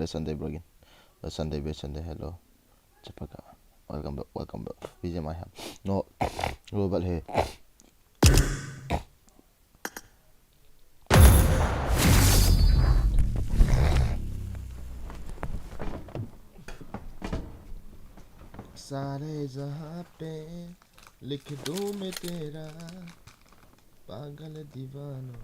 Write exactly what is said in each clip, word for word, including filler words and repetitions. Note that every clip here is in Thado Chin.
Sunday vlog in. Sunday, be Sunday, hello. Chapaka. Welcome back, welcome back. B G M I ham. No. Global he. सारे जहां पे लिख दूं मैं तेरा पागल दीवाना।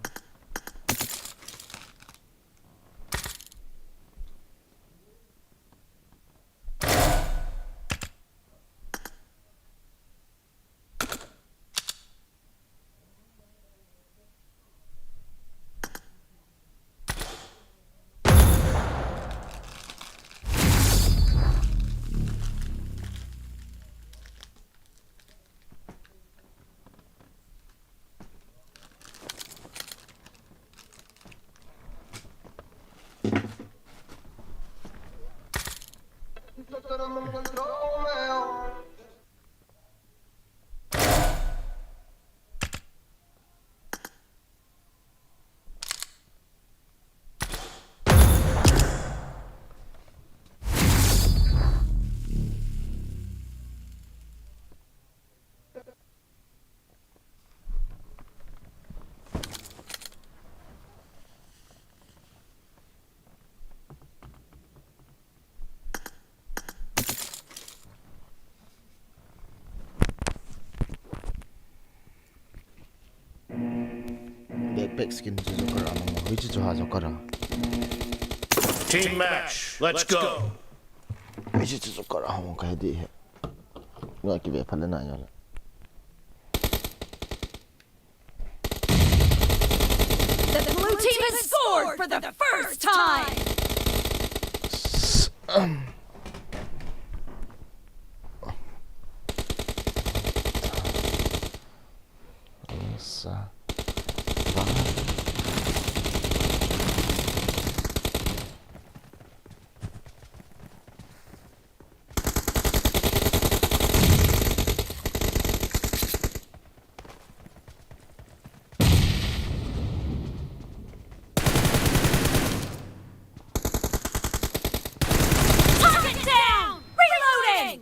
Backpack skin chu Joker a mong, hichu chu ha Joker a. Team match, let's go. Hichu chu Joker a mong ka he di he. Nga ki ve pha le na ya le. The blue team has scored for the first time. Sa. Target down! Reloading!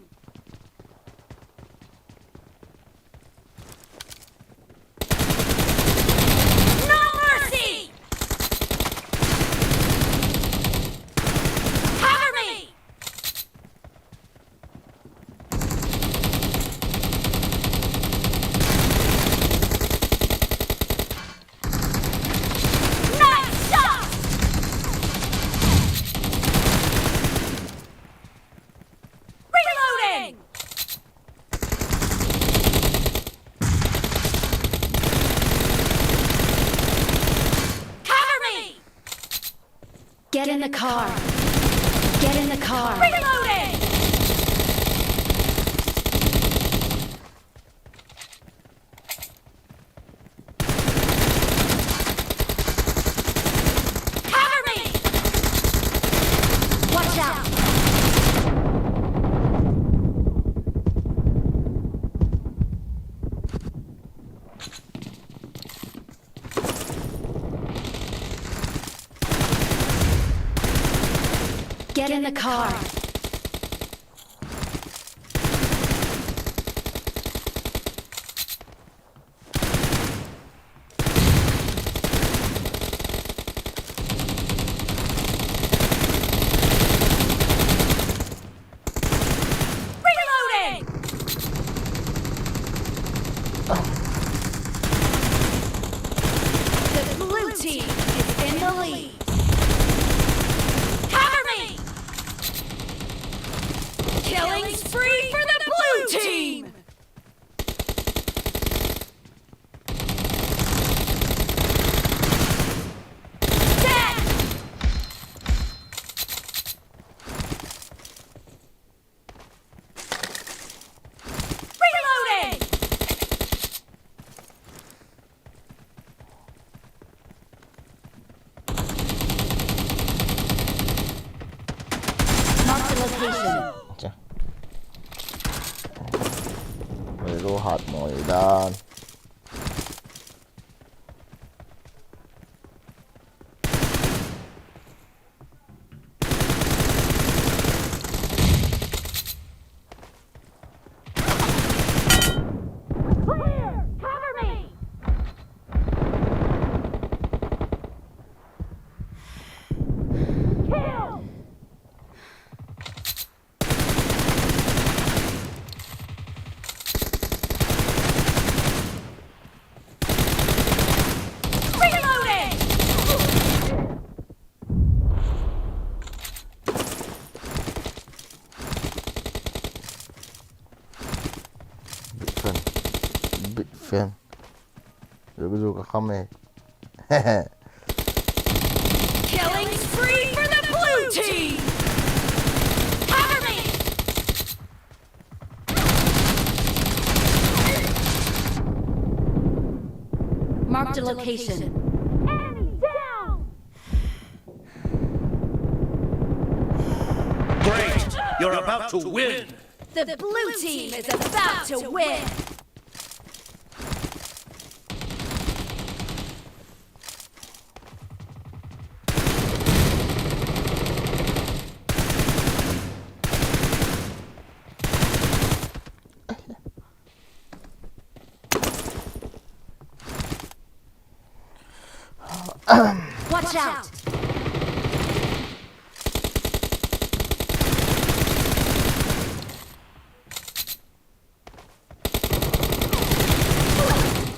No mercy! Cover me! Nice shot! Reloading! Cover me! Get in the car. Get in the car. Reloading! Cover me! Watch out! Get in the car. Reloading! The blue team is in the lead. Cover me! Killing spree for the blue team! Dead! Reloading! Mark the location. Acha. Hero hat moi dan. pen. Zuk zuk ka kham e. Killing spree for the blue team! Cover me! Marked a location. Enemy down! Great! You're about to win! The blue team is about to win! Watch out!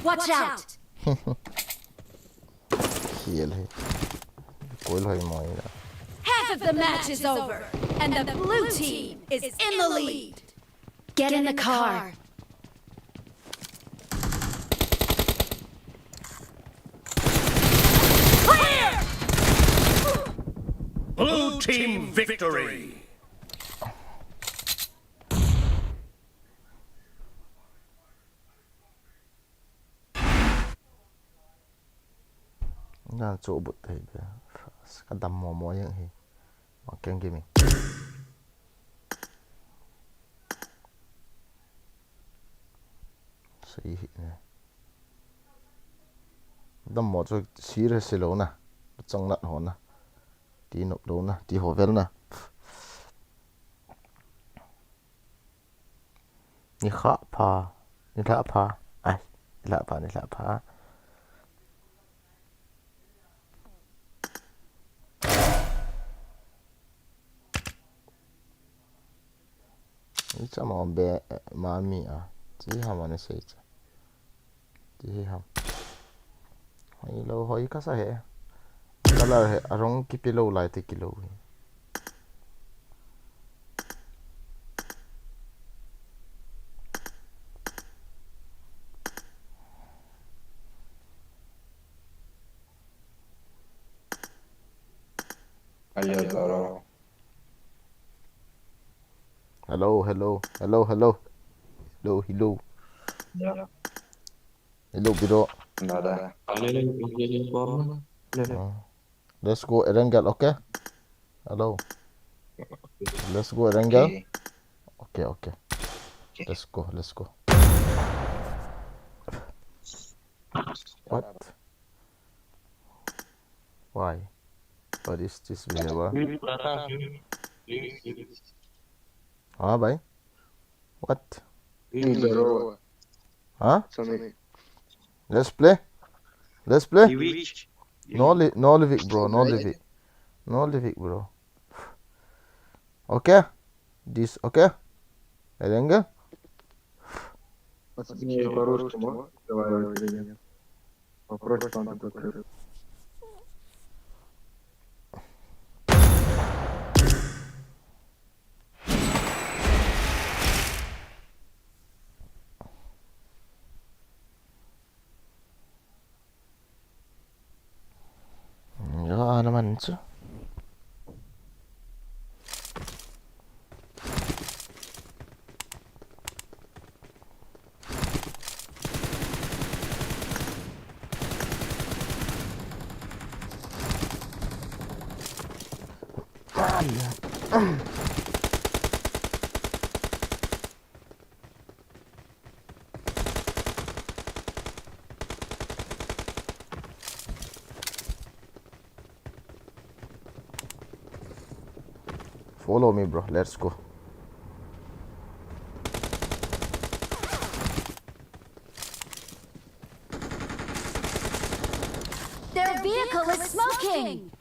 Watch out! Khel hi. Koi loi moi la. Half of the match is over, and the blue team is in the lead. Get in the car. Clear! Blue team victory! Nga chu but thei be. Ka dam mo mo yang hi. Ma keng kimi. Sei hi ne. Dam mo chu serious lo na. Chang nat ho na. Ti nop lo na. Ti ho vel na. Ni kha pha. Ni la pha. Ai, ni la pha, ni la pha. Ni chama be ma mi a. Chi ha ma ni sei cha. Ti hi ham. Hoi lo, hoi kasa he. Color he, arong kipe lo lai te kilo hi. Hello, hello. Hello, hello, hello, hello. Hello, hello. Yeah. Hello, bro. Nada. Hello, hello, hello. Ah. Let's go, Erangel, okay? Hello. Let's go, Erangel. Okay. Okay, okay. Okay. Let's go, let's go. What? Why? What is this behavior? Huh, bhai? What? Huh? Let's play. Let's play. No li-, no Livik, bro. No Livik. No Livik, bro. Okay? This, okay? Erangel? Yo, ano man ito? Follow me, bro. Let's go. Their vehicle is smoking!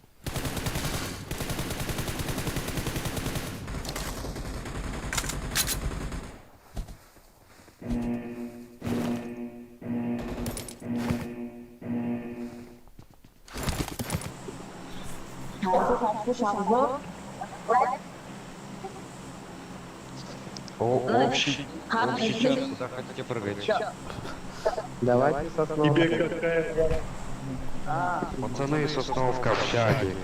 О, общий, общий чат, куда хотите прыгать? Давайте Сосновка. Тебе какая? Пацаны из Сосновка, общаги.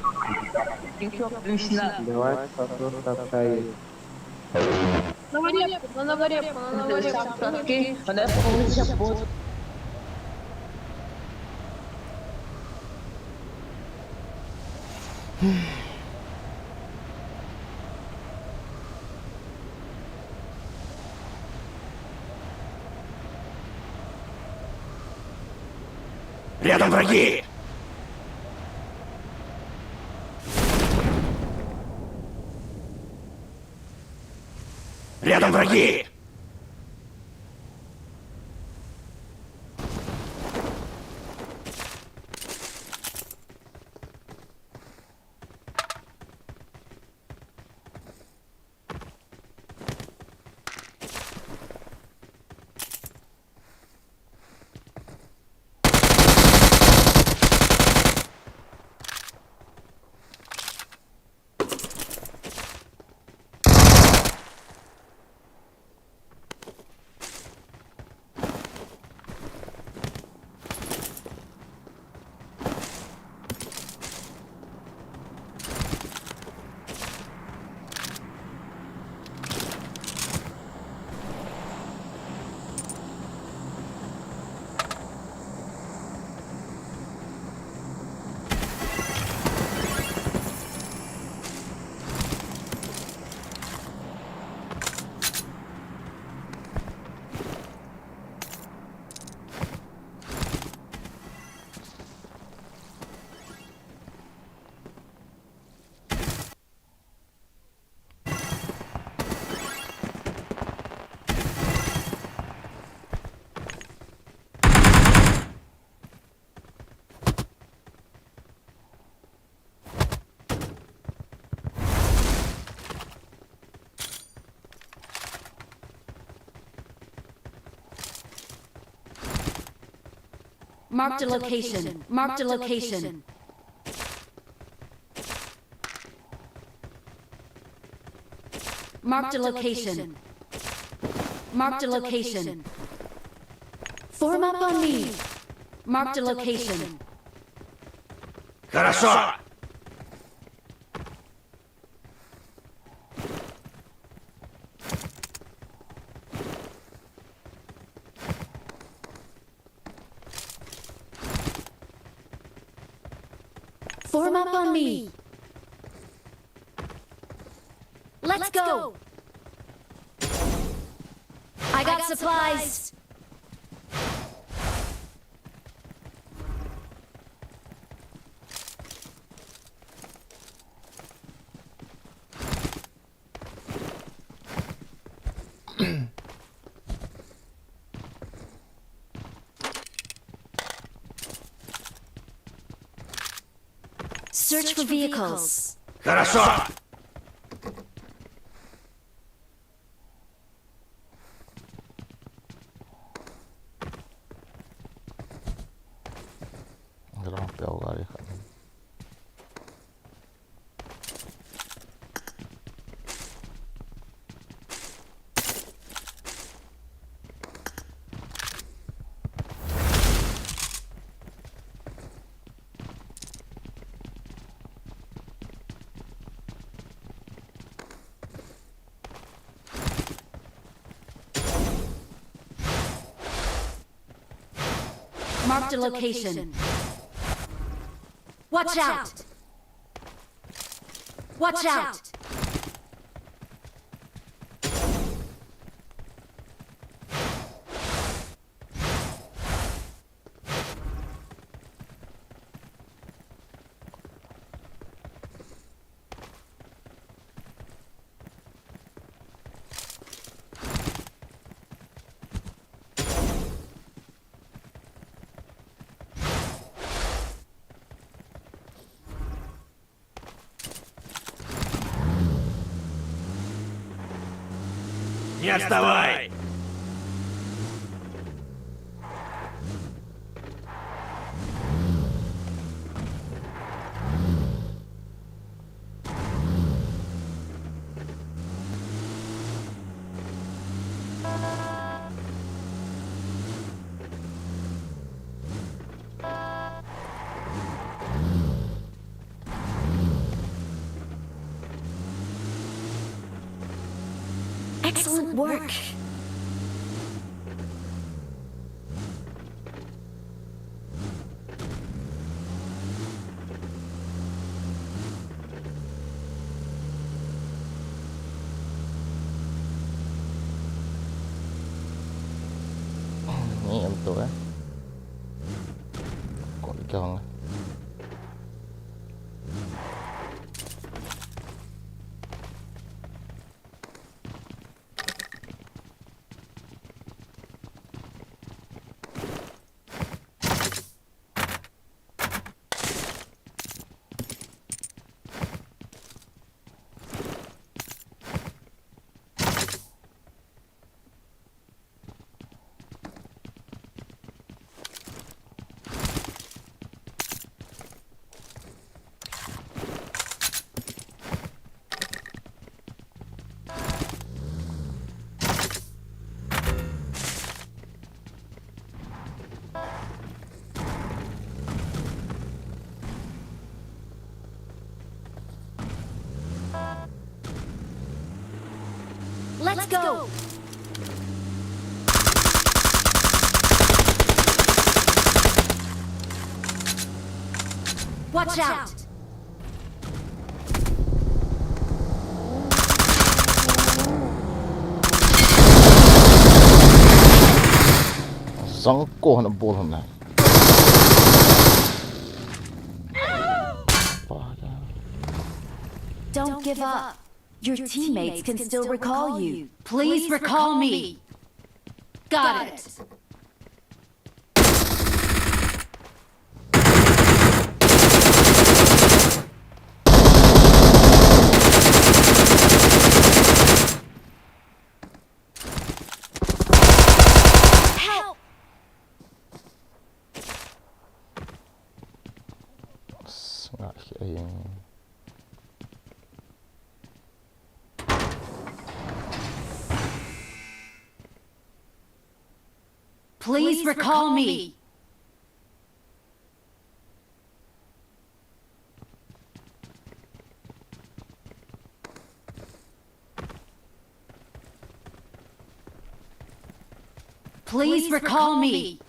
Давайте Сосновка, общаги. Новорепка, Новорепка, Новорепка. Окей, она полностью будет. Рядом враги! Рядом враги! Marked a location. Marked a location. Marked a location. Marked a location. Form up on me. Marked a location. Хорошо! Form up on me. Let's go. I got supplies. Search for vehicles. Хорошо! Gari khat. Marked a location. Watch out! Watch out! Не отставай! Doesn't work. Ni em tu eh. Koi kong. Let's go! Watch out! Zang ko hana bol hana. Don't give up. Your teammates can still recall you. Please recall me. Got it. Help! Sngah hi a eng. Please recall me. Please recall me.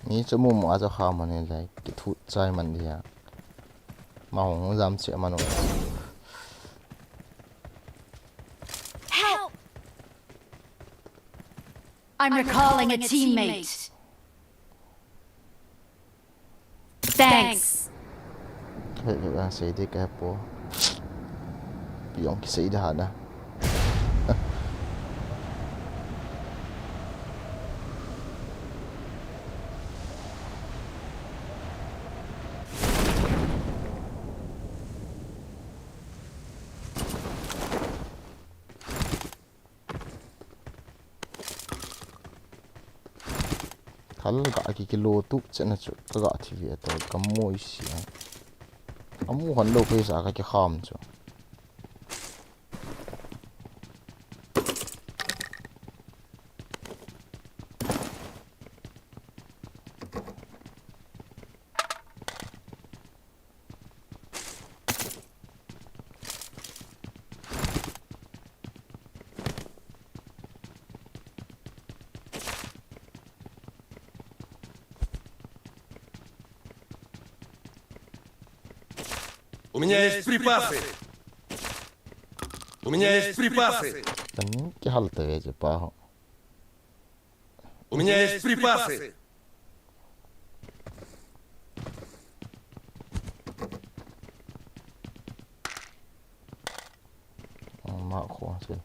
Ni chu mumu a chu kha man in lai, kithut chai man dia. Ma hung jam che man u. Help! I'm recalling a teammate. Thanks. Hei, hei, ah, sei ding kahe poi. Piong kisei da hana. Thal ga ki kilo tup chena chu, ka ga thi ve to, ka moi sia. Amu hon lou phe sa ka kikham chu. У меня есть припасы. У меня есть припасы. Kan kihal te ve che pa ho. У меня есть припасы. Ah, kho, sil.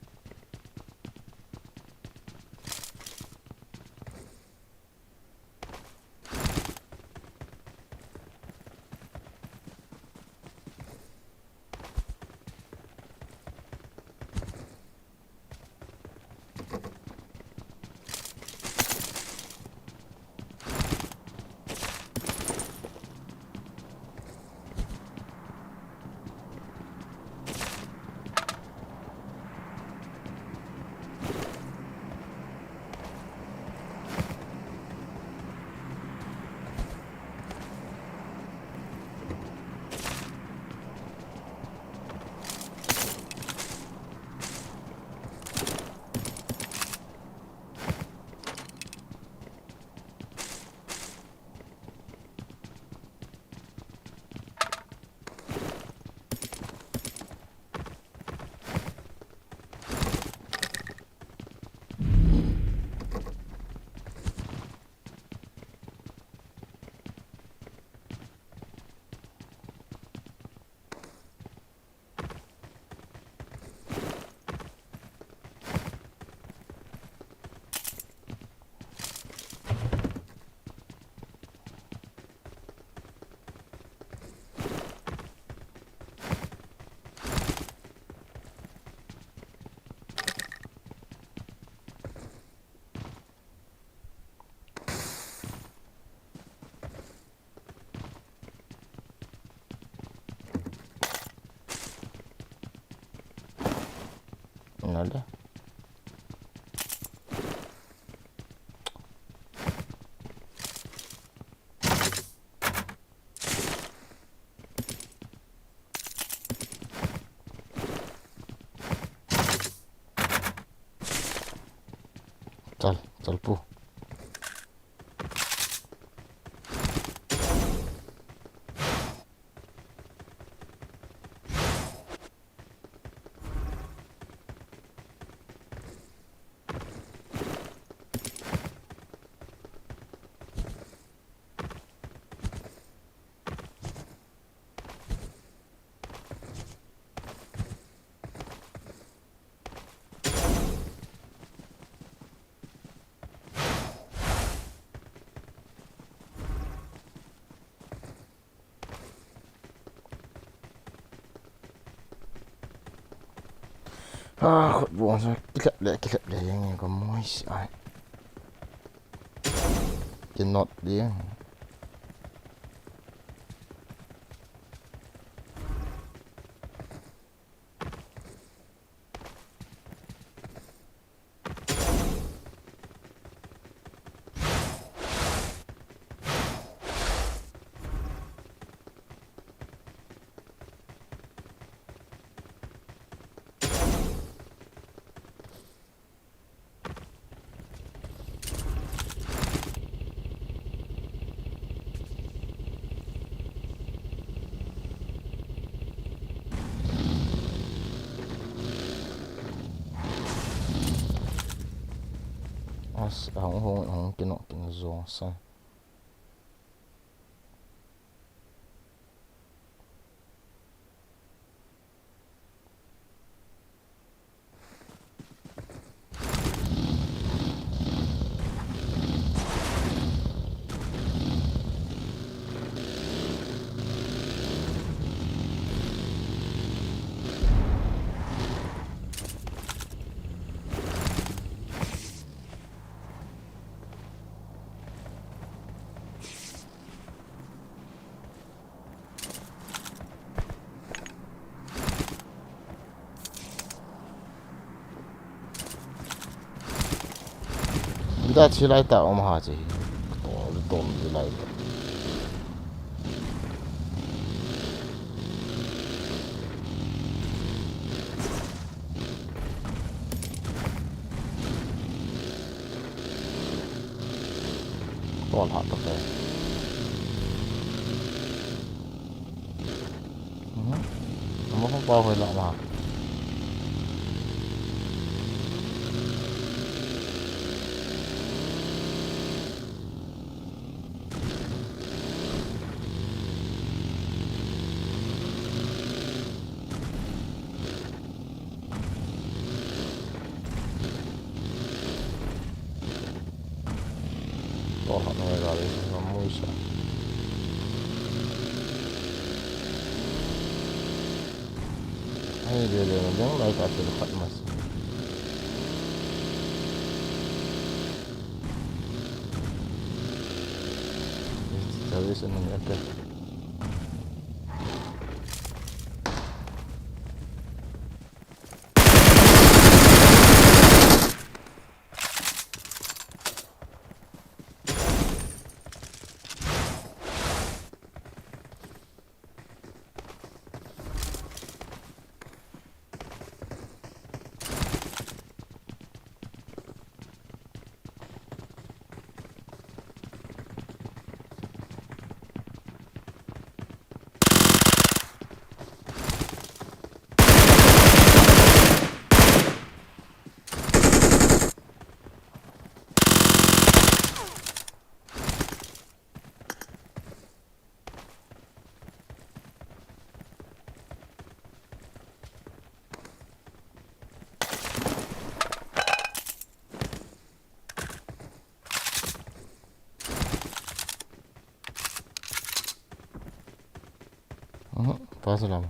Nada. Chal, chal pu. Ah, khut bu sa kilep le, kilep le, yang yang ko moi si ai. Cannot le. As, hong, hong, hong, kino, kino, zo, sa. Ida chi lai ta om ha chi. Tol, tol chi lai ta. Tol ha ta te. Mhm. Amo kong pa hoi la ma. Ai, le, le, le, lai ta thil khat masa. Service in an epic. Mhm, pass lang.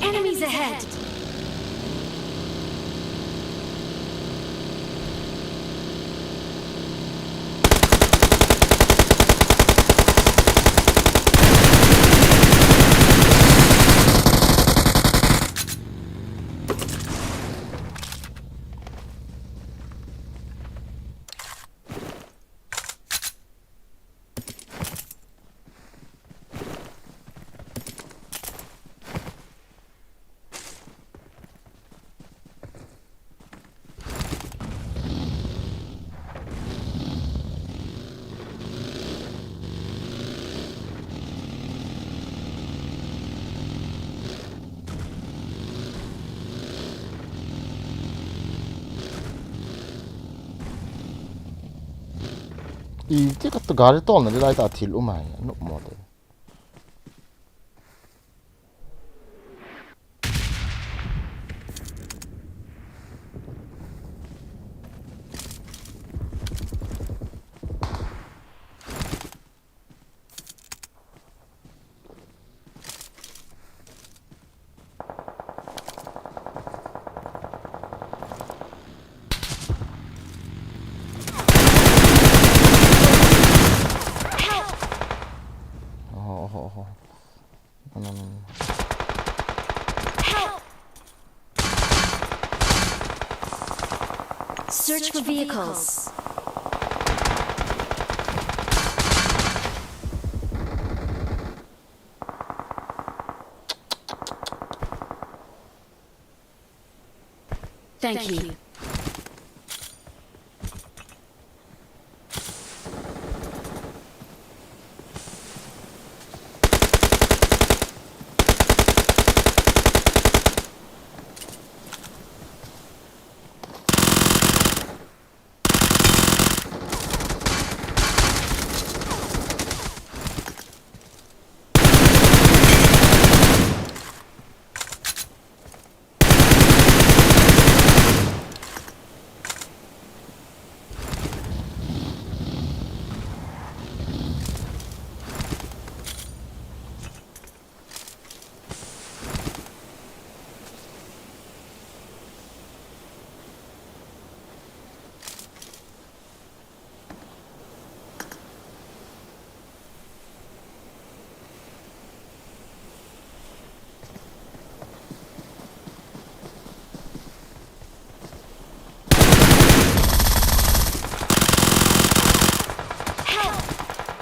Enemies ahead! Iti khat gari tolna ding lai tah thil um ahi, a nop mo te. No, no, no. Help! Search for vehicles. Thank you.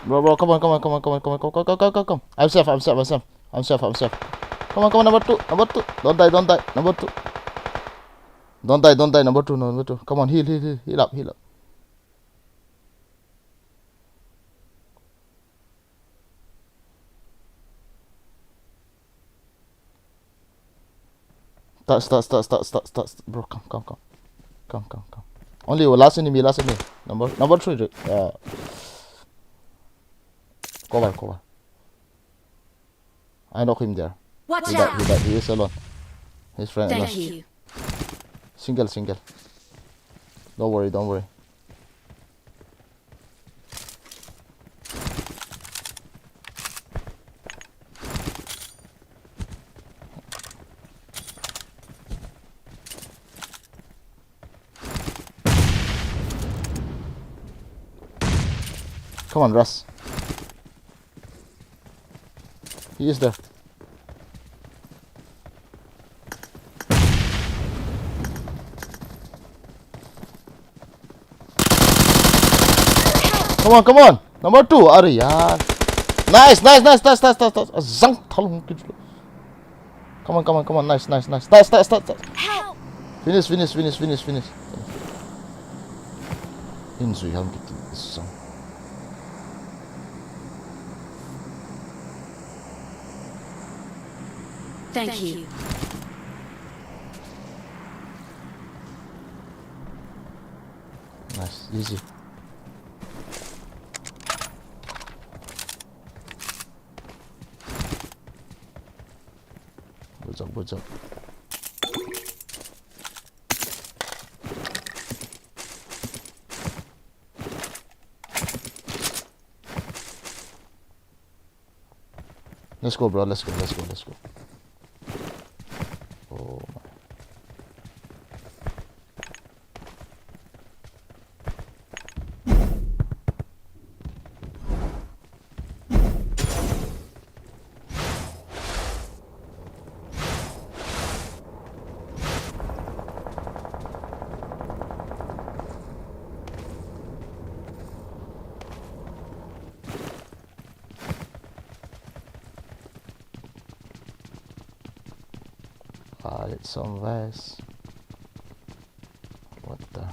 Bro, bro, come on, come on, come on, come on, come on, come on, come on, come on, come on. I'm safe, I'm safe, I'm safe. I'm safe, I'm safe. Come on, come on, number two, number two. Don't die, don't die, number two. Don't die, don't die, number two, number two. Come on, heal, heal, heal, heal up, heal up. Start, start, start, start, start, start, start. Bro, come, come, come. Come, come, come. Only last enemy, last enemy. Number, number three. Uh, cover, cover. I knock him there. Watch out! He died, he died. He is alone. His friend alone. Thank you. Single, single. Don't worry, don't worry. Come on, Russ. He is there. Come on, come on. Number two. Are yaar. Nice, nice, nice, nice, nice, nice, nice. Azang thal hung kit. Come on, come on, come on. Nice, nice, nice. Nice, nice, nice, nice. Help! Finish, finish, finish, finish, finish. Hin zui ham kit. Azang. Thank you. Nice, easy. Good job, good job. Let's go, bro. Let's go, let's go, let's go. Oh my. Ah, it's some vase. What the?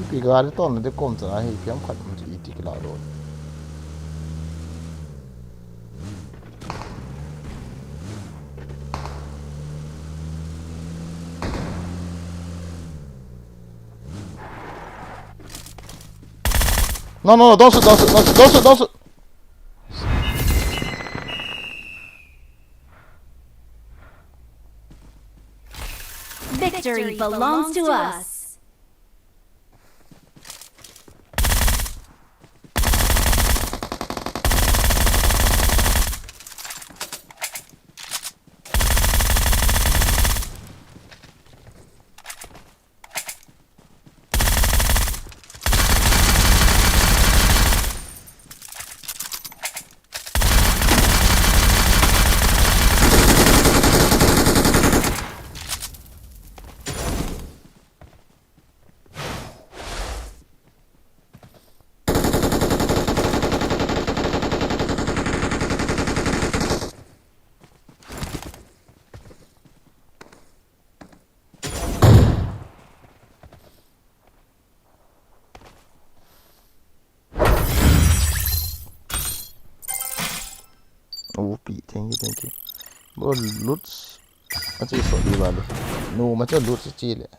Ipi gari ton de kom cha hi piam khat um chu iti kila lo. No, no, no, don't shoot, don't shoot, don't shoot, don't shoot, don't shoot. Victory belongs to us. Oh, P, thank you, thank you. Bro, loot. Achi so di ba lo. No, ma cha loot si chi le.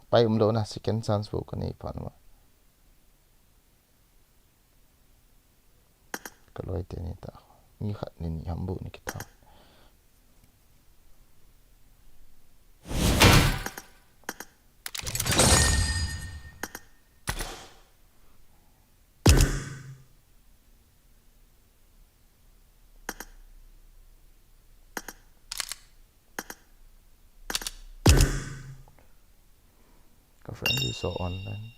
Pai um lo na second chance bo ka nei pan ma. Ka loi te ni ta. Mi khat ni ni ham bu ni ki ta. Ka friend hi so online.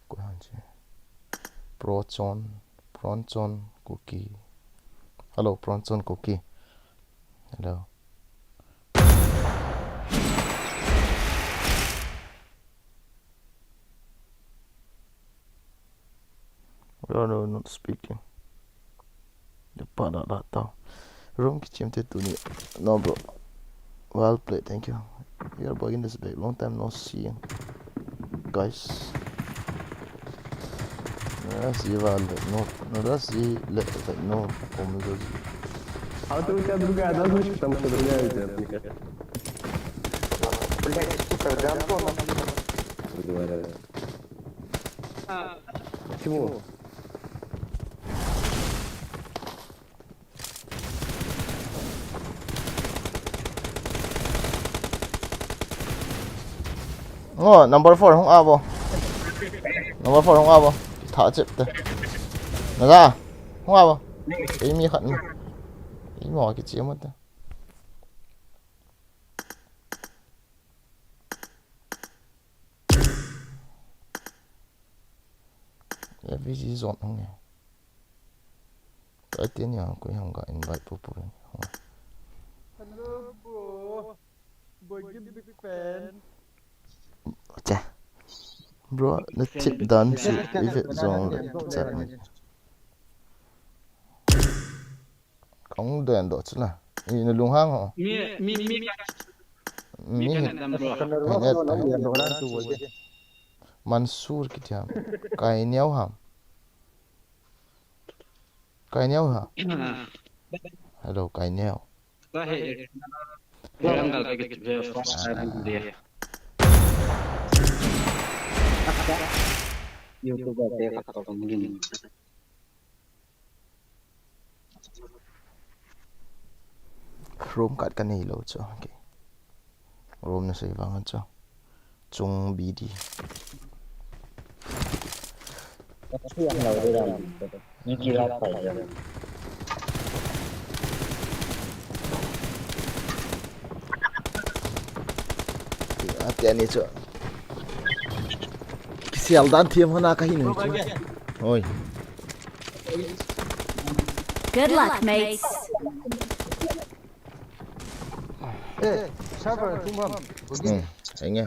Ko han chi. Prochon, Prochon Kuki. Hello, Prochon Kuki. Hello. Bro, no, not speaking. The part that, that down. Room kitchen te tuni. No, bro. Well played, thank you. We are back in this back. Long time no see, guys. Nada si va le no, nada si le no. Como yo. Auto que madrugada, nós estamos a trabalhar, né? Блядь, сука, гандон. Почему? Ngo, number four, hung abo. Number four, hung abo. Tha chep te. Naga, hung abo. Ei mi khat mi. Ei mo ki chi mo te. Every season hung e. Kai te ni ang kui hang ka invite pu pu ni. Hello, bro. Boy, give big fan. Che. Bro, na chip dan chu i vet zong le chat ni. Kong den do chu la. I na lung hang ho. Mi, mi, mi. Mi hin. Mansur kiti ham. Kai niau ham. Kai niau ha. Hello, kai niau. YouTuber te khat to kong lim. Room khat ka nei lo chu. Okay. Room na sei vang chu. Chung B D. Ka siam lo de ram. Ni ki ra pai de. Ati ani chu. Kisial dan thiam hona ka hin chu. Oi. Good luck, mates. Eh, server tum ham. Hmm, enge.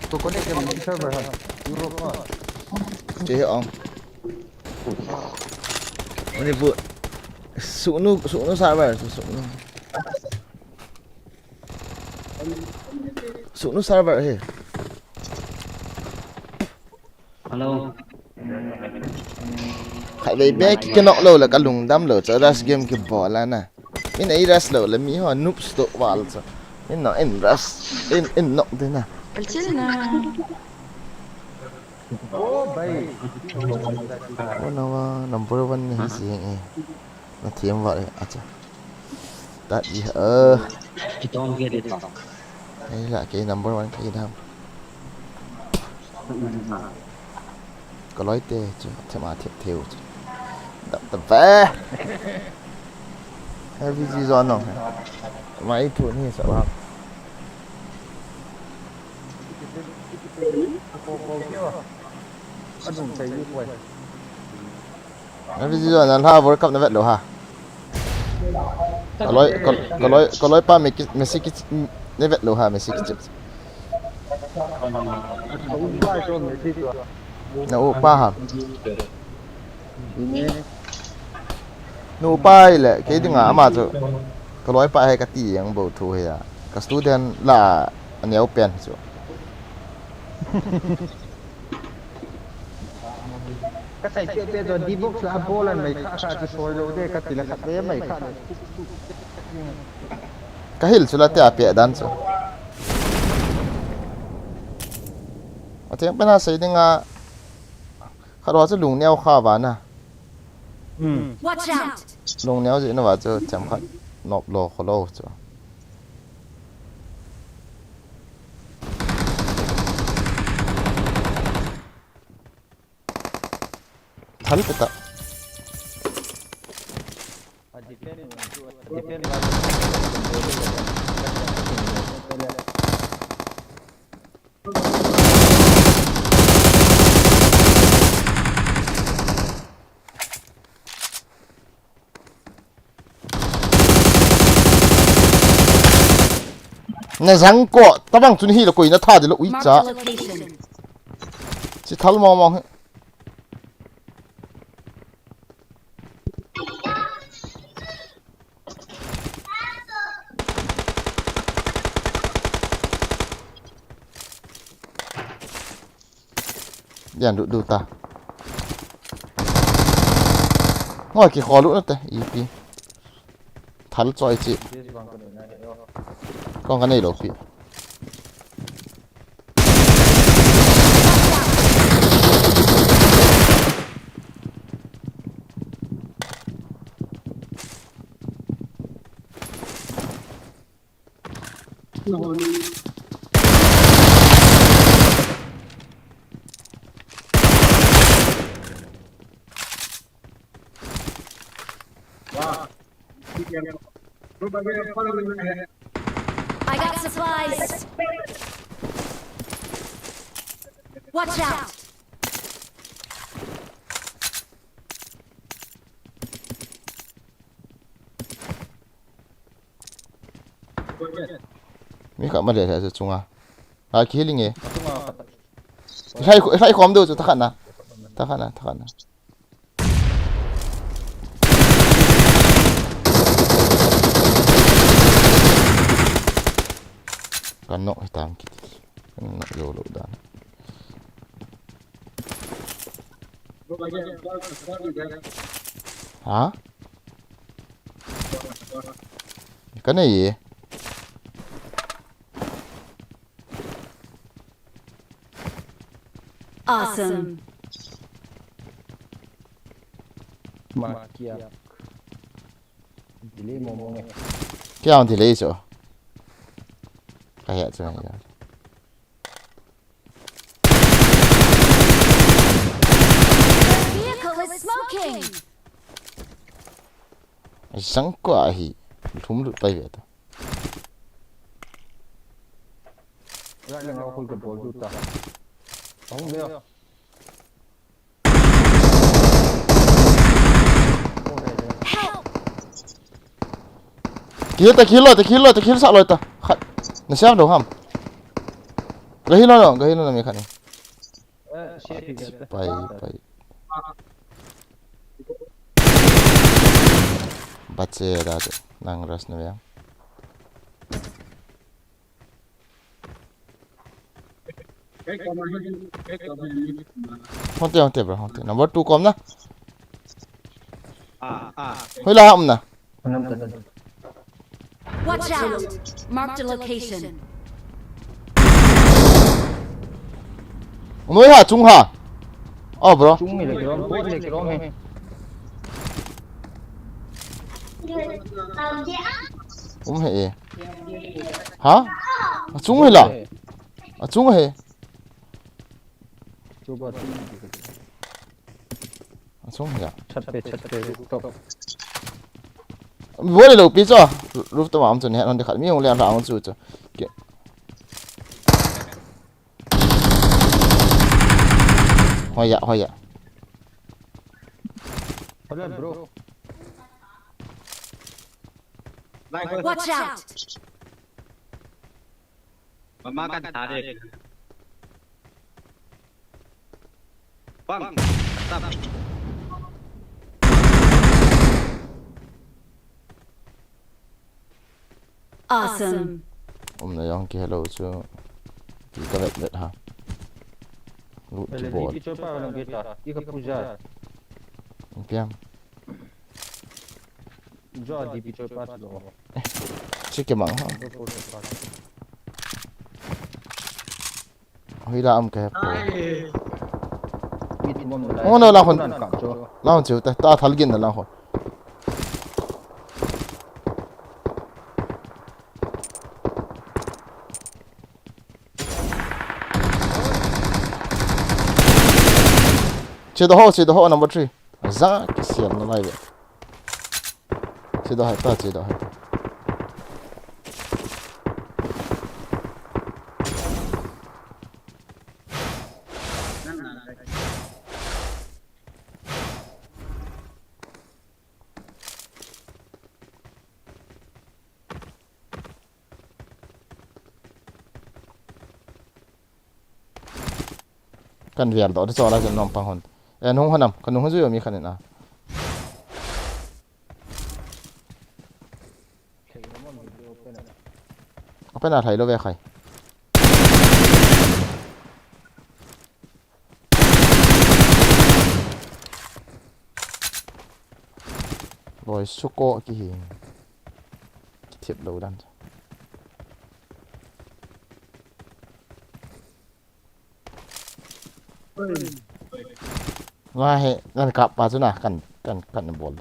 To connect them server ha. Europe ha. Che he ong. Ani bu. Sunu, sunu server, sunu. Sunu server hi. Hello. Khatvei beh kinok lou le kalungdam lou chu rush game kibol a na. Min ei rush lou le mi ho noobs toh val chu. Min no in rush in in nok de na. Kalchil na. Oh, na wa number one ni si e. Na thiam val e acha. Tat i eh. Kitong ke de ta. Ei la ke number one ke dam. Ka loi te chu thema thep theu chu. Dap ta ba. Heavy ji zon no. Mai thu ni sa ba. Heavy ji zon na la World Cup na vet lou ha. Ka loi ka ka loi ka loi pa me ki me si ki ne vet lou ha me si ki. Na u pa ha. Nu pa le ke dinga ama chu. Ka loi pa he ka ti yang bo thu he ya. Ka student la a neo pen chu. Ka sai pe pe jo di box la bol an mai kha kha chu soi lo de ka ti la khat ve mai kha le. Ka hil chu la te a pe dan chu. A theng pen a sei dinga khat ho chu lung neo kha va na. Watch out! Lung neo ji na va chu chem khat nop lo kho lo chu. Thal pe ta. Na jang ko tabang chun hi lo koi na tha de lo ui cha. Chi thal mo mo. Yan du du ta. Ngoi ki kholu na te ipi. Thal choi chi. Kong ka nei lo pi. I got supplies. Watch out! Mi kha ma le le chunga. A ki healing e. Rai rai khom do chu ta khan na. Ta khan na, ta khan na. Kan nok hitam kiti. Kan nok yo lo dan. Ha? Ka nei e. Awesome. Ma kia. Delay mo mo nge. Kia on delay so. Ka ya chu ya. Vehicle is smoking. Jang ko ahi. Thum lut pai ve ta. Ra le ngau khul ke bol du ta. Hong le. Help! Kill ta, kill lo ta, kill lo ta, kill sa lo ta. Khat. Na siam do ham. Ga hi lo lo, ga hi lo lo mi khat ni. Pai, pai. Bache da tu. Nang ras na yang. Hon te, hon te, bro, hon te. Number two kom na. Hoi la um na. Watch out! Marked a location. Noi ha, chung ha. Oh, bro. Chung hi le kirom, bot le kirom hi. Um he e. Ha? Achung hi la. Achung he. Chuba chung. Achung hi a. Chat pe, chat pe, rooftop. Bol le lo pi cho. Rooftop am chu ne, non de khat mi hung le an ra ang chu chu. Ke. Hoi ya, hoi ya. Hello, bro. Watch out! Mama kan tha de. Bang. Tap. Awesome. Um na jong kihe lou chu. Ti ka vet vet ha. Lut ti bol. Ki cho pa lang kita. Ki ka puja. Piam. Jo di pi cho pa lo. Chi ke mang ha. Hoi la am ke po. Oh no, la hon. La hon chu ta, ta thal gin na la hon. Che do ho, che do ho, number three. Za ki siam na lai ve. Che do hai ta, che do hai ta. Kan vial doh, ti cho la chen nom pang hon. E, nung hon am, kan nung hon jui mi khan in a. Open a thai lo ve khai. Boy, suko ki hi. Ki thip lo dan. Nga he, kan kap pa chu na, kan, kan, kan bol.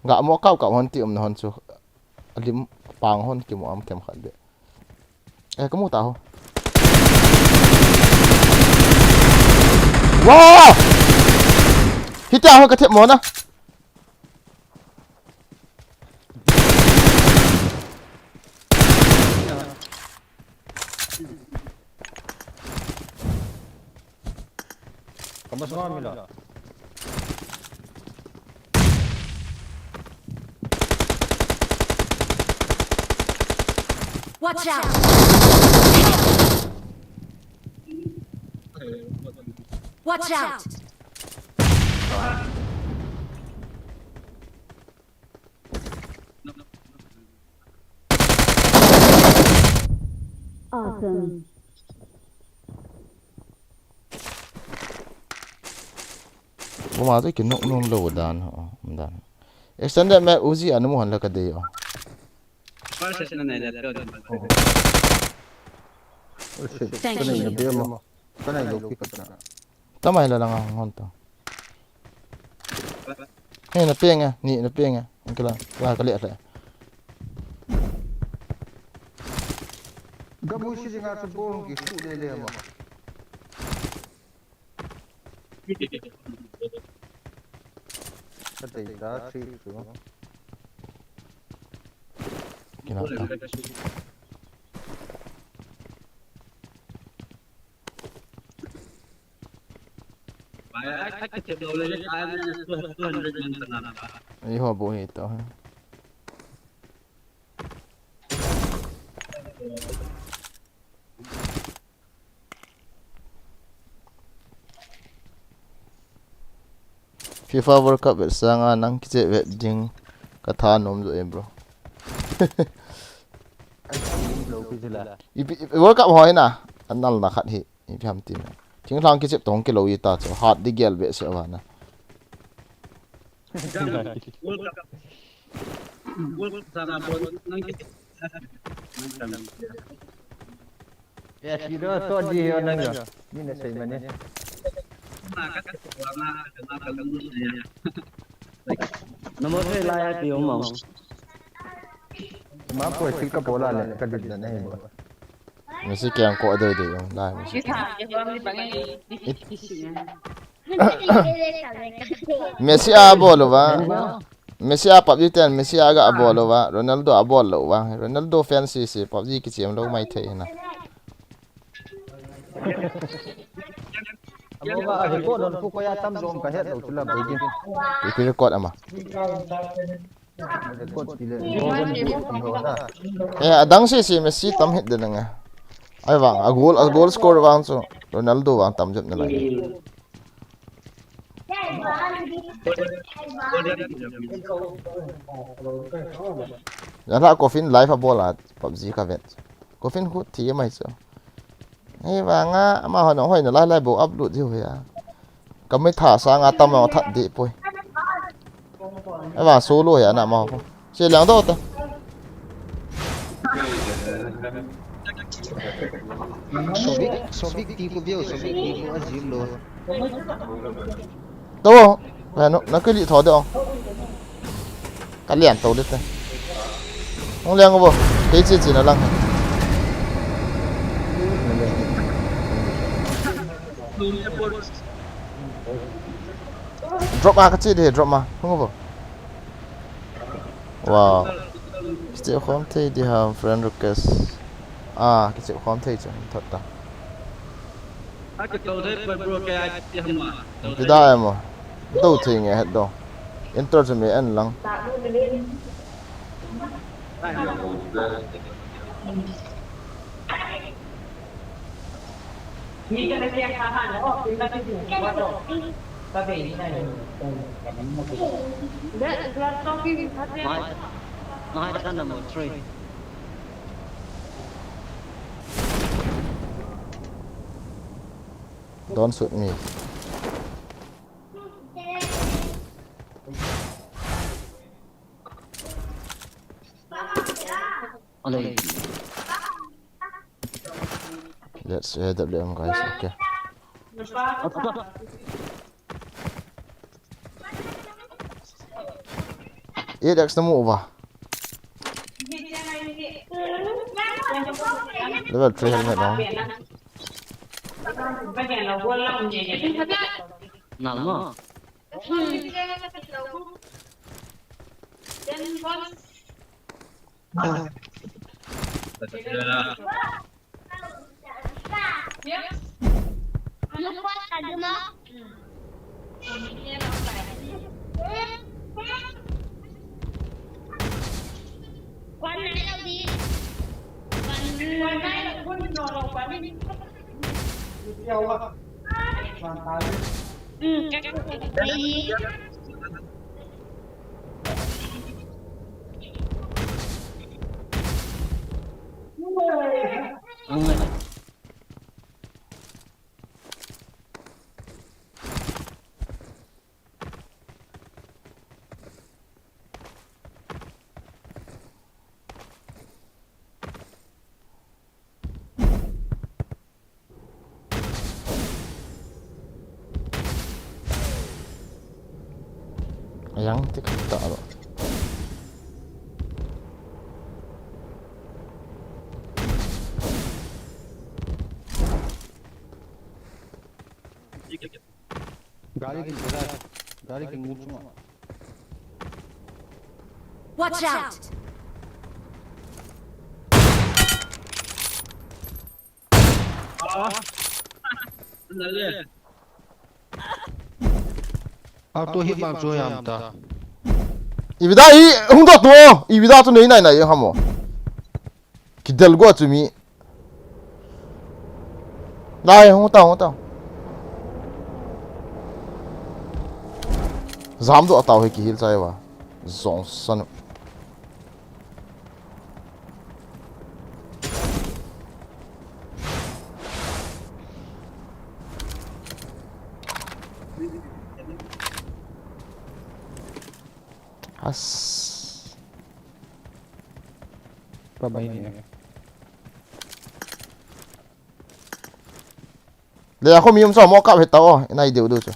Ga mo kap kap hon ti um na hon chu. Alim pang hon ki mo am them khat be. Eh, kamu ta ho. Wow! Hitia ho ka thep mo na. Kamu semua mila. Watch out! Watch out! Awesome. Buma to ki nok nok lo dan ho, dan. Extended map Uzi anu mo han la ka dei o. First set na nai la to. Oh, shit. Thank you. Ka nai lo pi ka na. Tamai la langa hon to. He na peng e, ni na peng e. Ang kala, la ka le le. Gamu si dinga sa bong ki su le le ma. Ka dei ta, three, two. Kina ta. Ei ho bu hi to. FIFA World Cup vet sanga nang kichep vet ding ka thanom jo e, bro. Lo pi sila. I, i, World Cup ho hina. Anal na khat hi. Ipi ham tina. Thinglhang kichep tong kilo ita chu. Hat di gel be se wana. World Cup. World Cup sanga bol nang kichep. Ya, sino to di yo nang yo. Ni na sei mane. Namo sei la ya ti mo. Ma ko sil ka bola le ka dit na nei bo. Messi kiang ko dei dei yo, lai Messi. Messi a bol uva. Messi a PUBG ten, Messi a ga bol uva. Ronaldo a bol lou uva. Ronaldo fan sisi PUBG kichem lou mai thei na. Amo ba, a hi ko non ku ko ya tam lom ka het lou chula boi din. Ki record ama. Record ti le. Eh, adang sisi Messi tam het den nga. Ai vang, a goal, a goal score vang chu Ronaldo vang tam jep na lai. Jala Coffin live a bol a PUBG ka vet. Coffin khu thi mai chu. Ei vanga ama hon hoi na lai lai bo upload jiu ya. Ka mai tha sanga tam long that di poi. Ei vang solo ya na ma ho. Che liang do ta. Sovic, Sovic ti ko view, Sovic ti ko azim lo. To, la no, na kali tho de ong. Ka lian to de te. Ong liang bo, kei chi chi na lang. Drop ma ka chi de, drop ma. Ong bo. Wow. Kichep khom thei di ham, friend request. Ah, kichep khom thei chu thot ta. A kitou thei poi bro, kei a kichep ham a. Kitou thei. Kida em o. Kitou thei nge het do. Enter chu me en lang. Nice, nice, number three. Don't shoot me. Alai. Let's A W M, guys, okay. Eight X na mu uva. Level three helmet on. Nalmo. Ayang tik tak alo. Gari kin jala, gari kin move chunga. Watch out! Auto hit bang chu yam ta. Ivida i hung dot to. Ivida tu nei nai nai hamo. Kidel go chu mi. Lai, hung tao, hung tao. Jam doh tau hi kihil chai va. Jong san. Has. Pabai ni. Le a kho mi um sa mo kap het ta o, inai deu deu chu.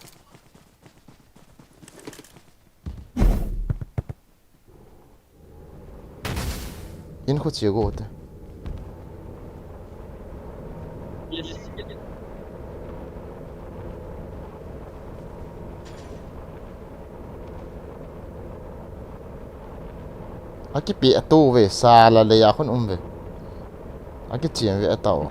In khu chi go te. Akipe a tu ve, sala le a khun um ve. Akichim ve a tau.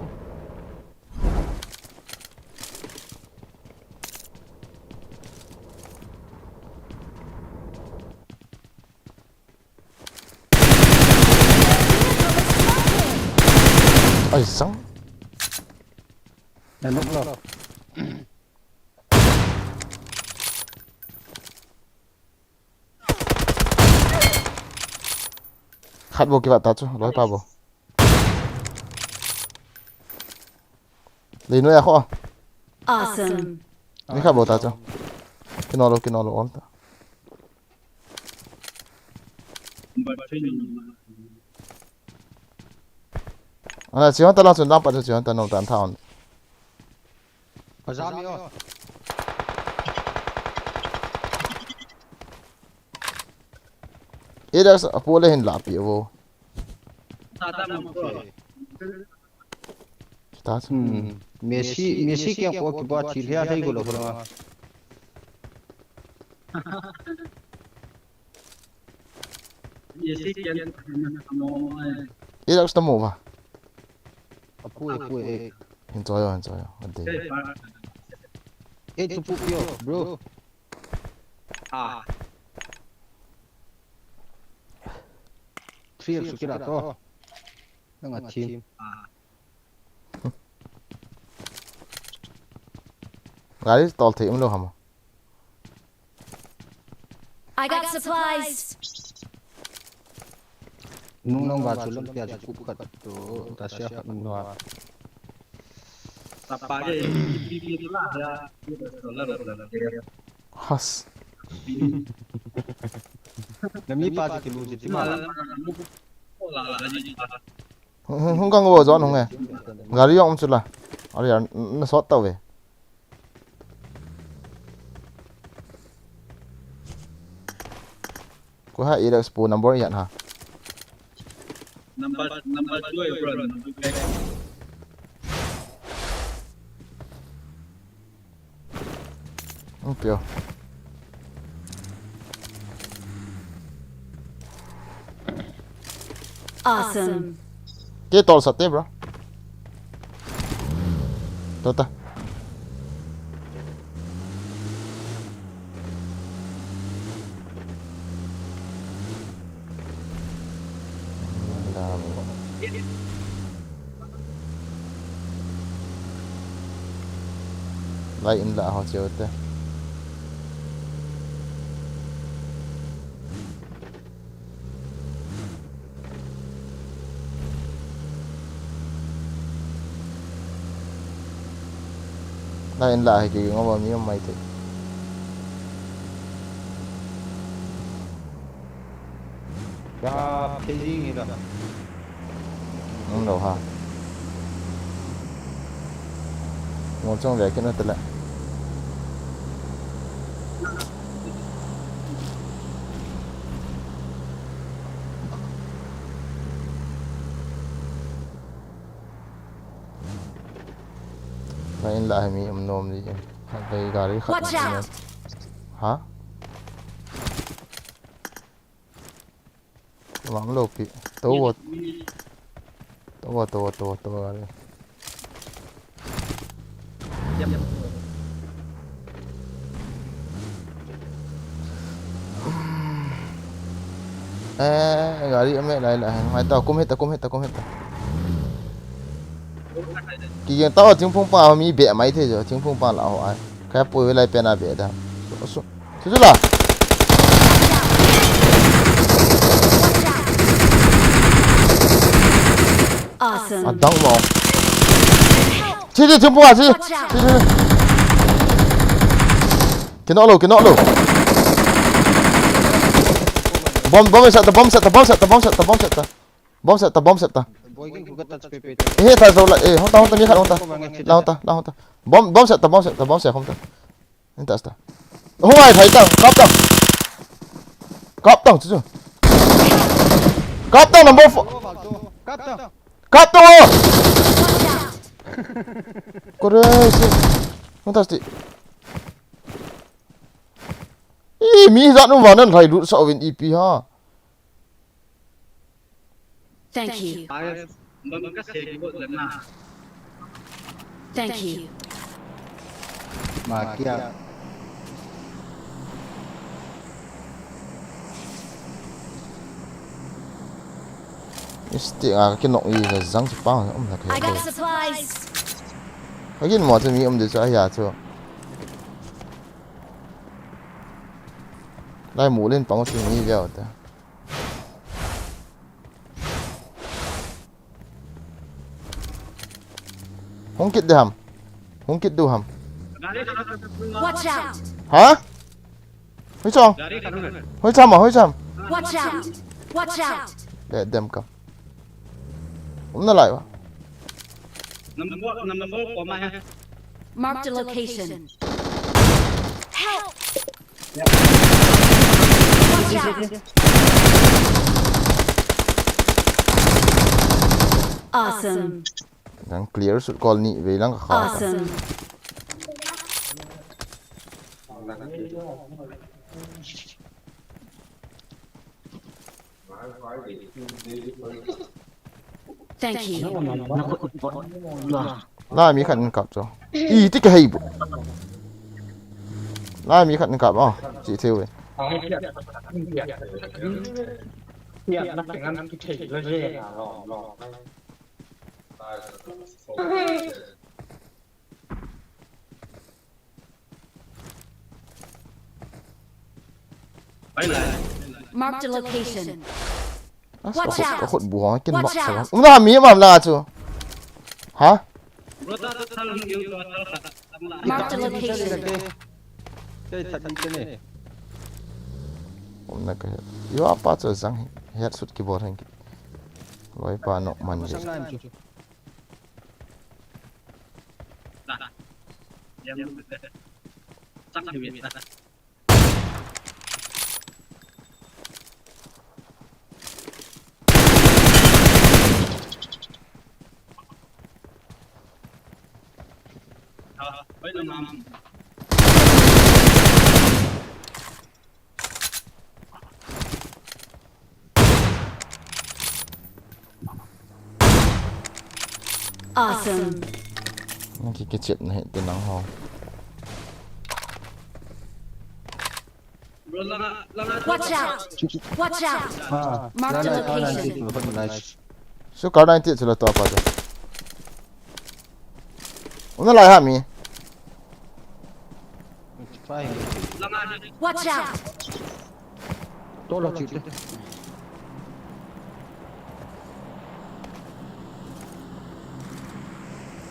Ai sang. Na nok lo. Khat bo kiva ta chu, loi pa bo. Lei noi a kho. Awesome. Ni khat bo ta chu. Kino lo, kino lo on ta. Ana, chion ta lang chun dam pa chu chion ta nom tan thaon. Pajami o. Edas apu le hin lapi vo. Ta chu. Hmm. Messi, Messi kiang ko kipa thil hia hlei go lo kho lo. Messi kiang. Edas ta mo va. Apu, apu, eh. Enjoy, enjoy. Ade. Eh, tu pu pio, bro. Ah. Three X kira to. Nang a team. Gari tol thei um lo ham. I got supplies. Nung nung ba chu lam pia chu kup khat to ta sia khat nung lo. Tapa ke P P tu la ya. Has. Na mi pa chu kilu chu ti ma. Hung, hung, hung kang wo zon hung e. Gari yong um chu la. Ari ya, na sot ta ve. Ko ha Alex pu number yan ha. Number, number two, bro, number two. Ang pio. Awesome. Ke tol sat te, bro. Tota. Lai in la ho cheu te. Lai in la hi kei ngom mi mai te. Ka phei jing hi la. Nung lo ha. Ngol chong ve kit na tele. Ka in la hi mi um nom di. Ka gari khat. Watch out! Ha? Vang lo pi. To wo. To wo, to wo, to wo, to wo. Eh, gari ame lai lai. Mai ta, kum hita, kum hita, kum hita. Ki yang ta, Thingphung pa mi be mai the jo, Thingphung pa la ho ai. Ka poi lai pen a be da. So, so. Chu chu la. Awesome. Adang mo. Chi, chi, chi, pua, chi. Watch out. Chi, chi. Kino lo, kino lo. Bomb, bomb set ta, bomb set ta, bomb set ta, bomb set ta, bomb set ta. Bomb set ta, bomb set ta. Boy, kin kuka touch pe pe. Eh, ta zo la, eh, hung ta, hung ta, mi khat, hung ta. La, hung ta, la, hung ta. Bomb, bomb set ta, bomb set ta, bomb set, hung ta. Inta asta. Hung ai, thai tang, kap tang. Kap tang, chu chu. Kap tang, number four. Kap tang. Kap tang, oh. Kore, si. Hung ta sti. Ih, mi jat nu vanan thai lut sa uvin ipi ha. Thank you. Thank you. Makia. Misti a kinok i jang si pang um la ke. I got supplies. Agin mo chu mi um de chu a hia chu. Lai mu len pang chu mi veu ta. Hung kit de ham. Hung kit du ham. Watch out! Ha? Hoi chong. Hoi cham, hoi cham. Watch out! Watch out! Le dem kam. Um na lai wa. Number four, number four, koma hai. Mark the location. Help! Watch out! Awesome. Nang clear sut kol ni vei lang ka kha. Awesome. Thank you. La mi khat in kap cho. I ti ka hei bu. La mi khat in kap, oh, chi theu e. Mark the location. Watch out! Ka khut bu hong kin mak sa. Um na mi ma la chu. Ha? Mark the location. Um na ka. Yo apa chu jang head shoot ki bol heng. Loi pa nok man je. Awesome. Nang ki, kichep na hi te nang ho. Watch out! Watch out! Ah, mark the location. Nice. Su kar ninety chu la to pa. Una lai ha mi. Watch out! Tolo chute.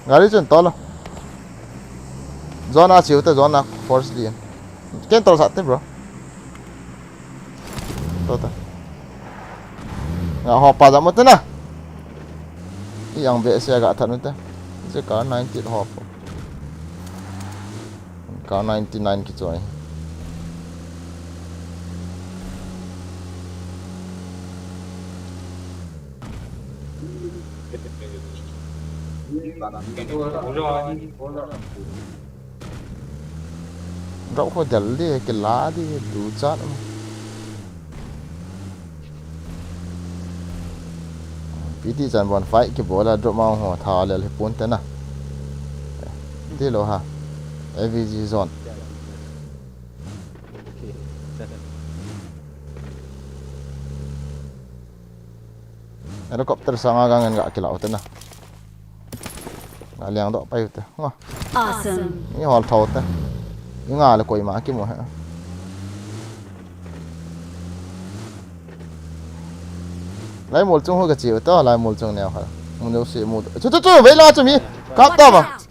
Gari chun tolo. Zone a chiu te, zone a force li. Ken tol sat te, bro. To ta. Nga ho pa jam te na. I ang be se ga than te. Je ka ninety ho po. Ka ninety nine ki choi. Rau ko dal di, ke la di, du chat. Piti chan bon fight ki bola drop ma ho tha lel hi pon te na. Ti lo ha. A V G zone. Helicopter sanga gang en ga kilau te na. Nga liang do pai te. Nga. Awesome. Ni hol thau te. Ni nga le koi ma ki mo he. Lai mol chung ho ka chiu to, lai mol chung neo kha. Mun jouse mu. Chu, chu, chu, vei la chu mi. Kap ta ba. Out.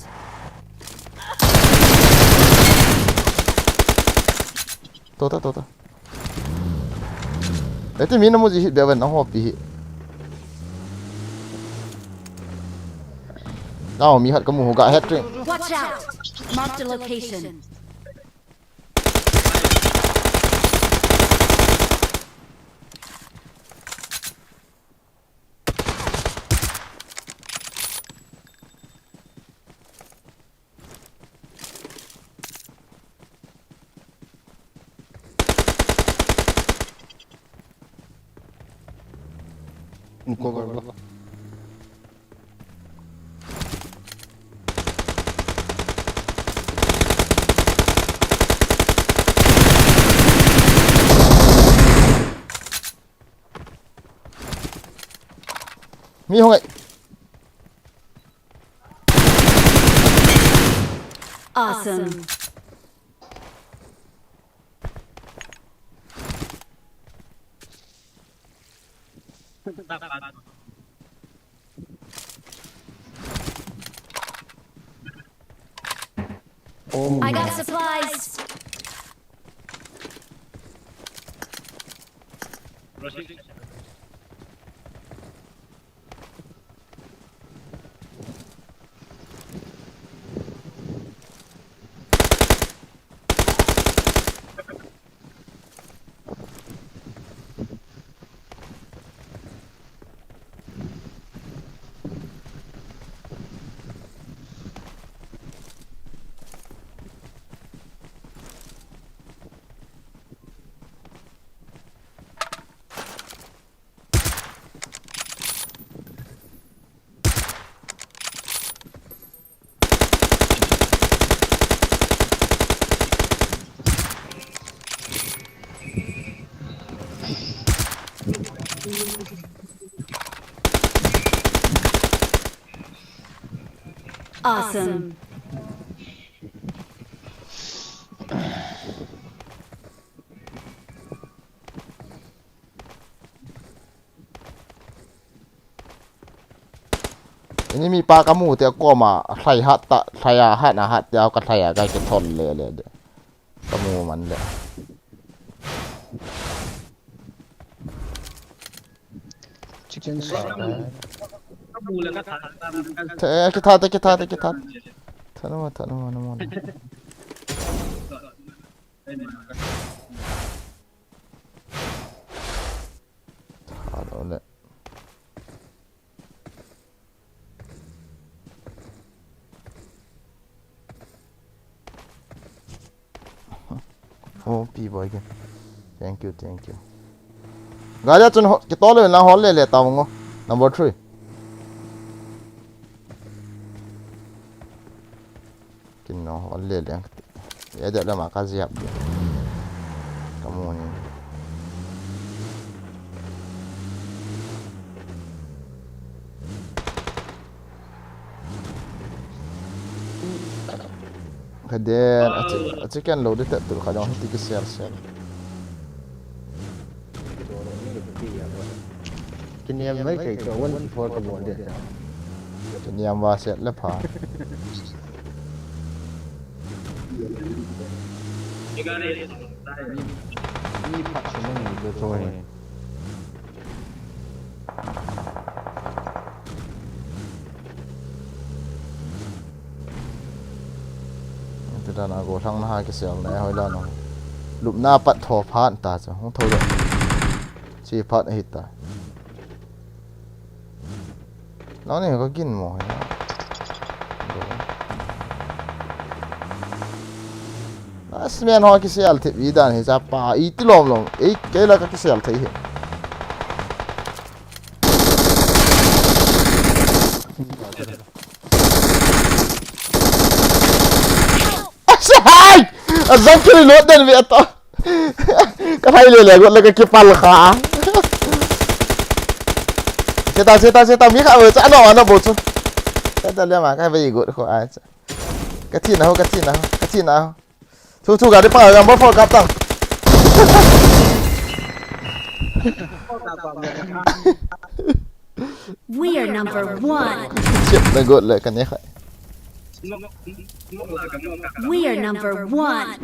To ta, to ta. Eti mi na mu ji hit be ven na ho pi hi. Nao mi hat ka mu ho ga hat ring. Watch out! Marked a location. Cover ba. Mi hung ai. Awesome. I got supplies. Awesome. Ini mi pa kamu te koma, lhai hat ta, lhai a hat na hat te ka lhai a ka ke thol le le de. Kamu man le. Chicken sa. Kamu le ka tha. Te, ke tha, te, ke tha, te, ke tha. Tha no, tha no, no, no. Tha lo le. Oh, P boy again. Thank you, thank you. Gari a chun ho, kitol le na hol le le ta ngo. Number three. Kin no, hol le le. Ya de le ma ka ziap de. Kamu ni. Ka de, a chi, a chi ken lo de te tul ka jong hiti ki sel sel. Kiniam mai kai to one four ka bon de. Kiniam va set le pha. Ni phat se ni de to he. Ti dan a gollhang na ha kisel na hoi la no. Lupna pat tho phat ta chu. Hung tho le. Chi phat hi ta. Nang ni ka gin mo he. Last man ho kisel thei vi dan hi cha pa i ti lom lom. Ei, kei la ka kisel thei hi. Asa hai! Azam kiri lot dan ve ta. Ka hai le le got la ka kipal kha. Seta, seta, seta, mi kha ve cha no ano bo chu. Seta le ma ka ve got kho a cha. Ka thi na ho, ka thi na ho, ka thi na ho. Chu chu gari pa number four kap tang. We are number one. Chip na got le ka ne khai. We are number one.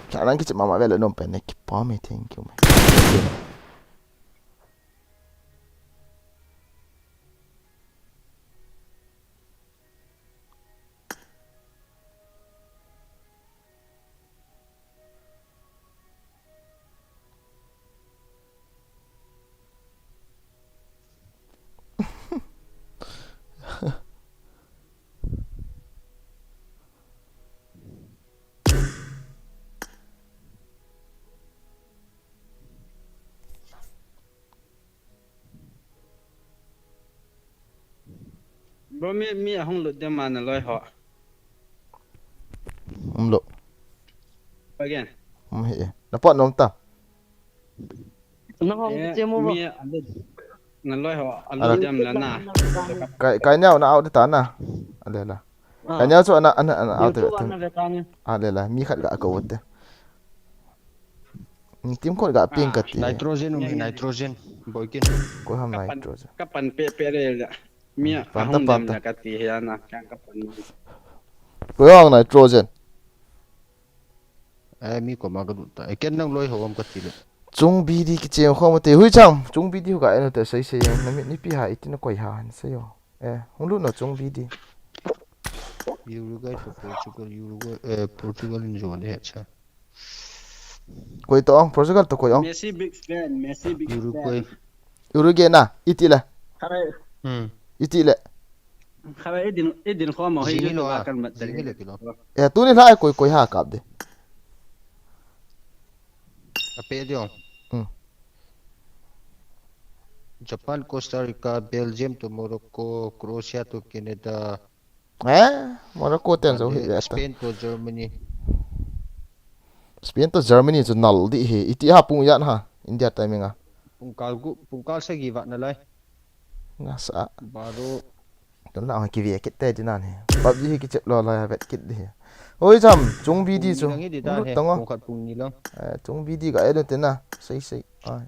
Cha lang kichip mama vele nom pen ne kipa me, thank you me. Bro, mi, mi ahung lut dem a naloi ho. Um lo. Again. Um hi. Na pot nom ta. Nang hong Eh, che mo bro. Mi alut. Naloi ho. Alut dem la na. Kai kai neo na out ta na. Ale la. Kai neo chu ana ana ana out YouTube ta. ana ve ta ni. Ale la. Mi khat ga ko te. Team khot ga ping ka ti. Nitrogen um hi nitrogen. Boikin. Ko ham nitrogen. Ka pan pe pe le la. Mi Pan ta, ahung pan dem ta. La ka ti he na. Ka ka pan. Ko ham nitrogen. Eh, mi ko ma ka lut ta. Eh, ken nang loi ho um ka ti le. Chung B D kicheng khom te. Hui chang. Chung B D hu ga en te sei sei yang. Na mi ni pi ha itin koi ha han sei yo. Eh, hung lut no chung B D. Uruguay to Portugal, Uruguay, eh, Portugal in jo de cha. Koi to ong, Portugal to koi ong. Messi big fan, Messi big Uruguay. Fan. Uruguay na, iti le. Khare, Hmm. Iti le. khare idin, idin kho ma hoi Zingin YouTube lo la a. kan mat. Zingin le kilo. Eh, tuni la ai koi koi ha kap de. Ape de ong. Hmm. Japan, Costa Rica, Belgium to Morocco, Croatia to Canada. Eh, Morocco ten zo hi ve ta. Spain to Germany. Spain to Germany chu nal di hi. Iti ha pung yan ha. India timing a. Pungkal gu, pungkal sagi vat na lai. Nga sa. Baro. Tun la ki ve kit te di nan hi. PUBG hi kichep lo la vet kit di hi. Oi jam, chung B D chu. Pung ni lang hi di dan he. Lut tang o. Pung khat pung ni lang. Eh, chung B D ga elu te na. Sei sei. Ai.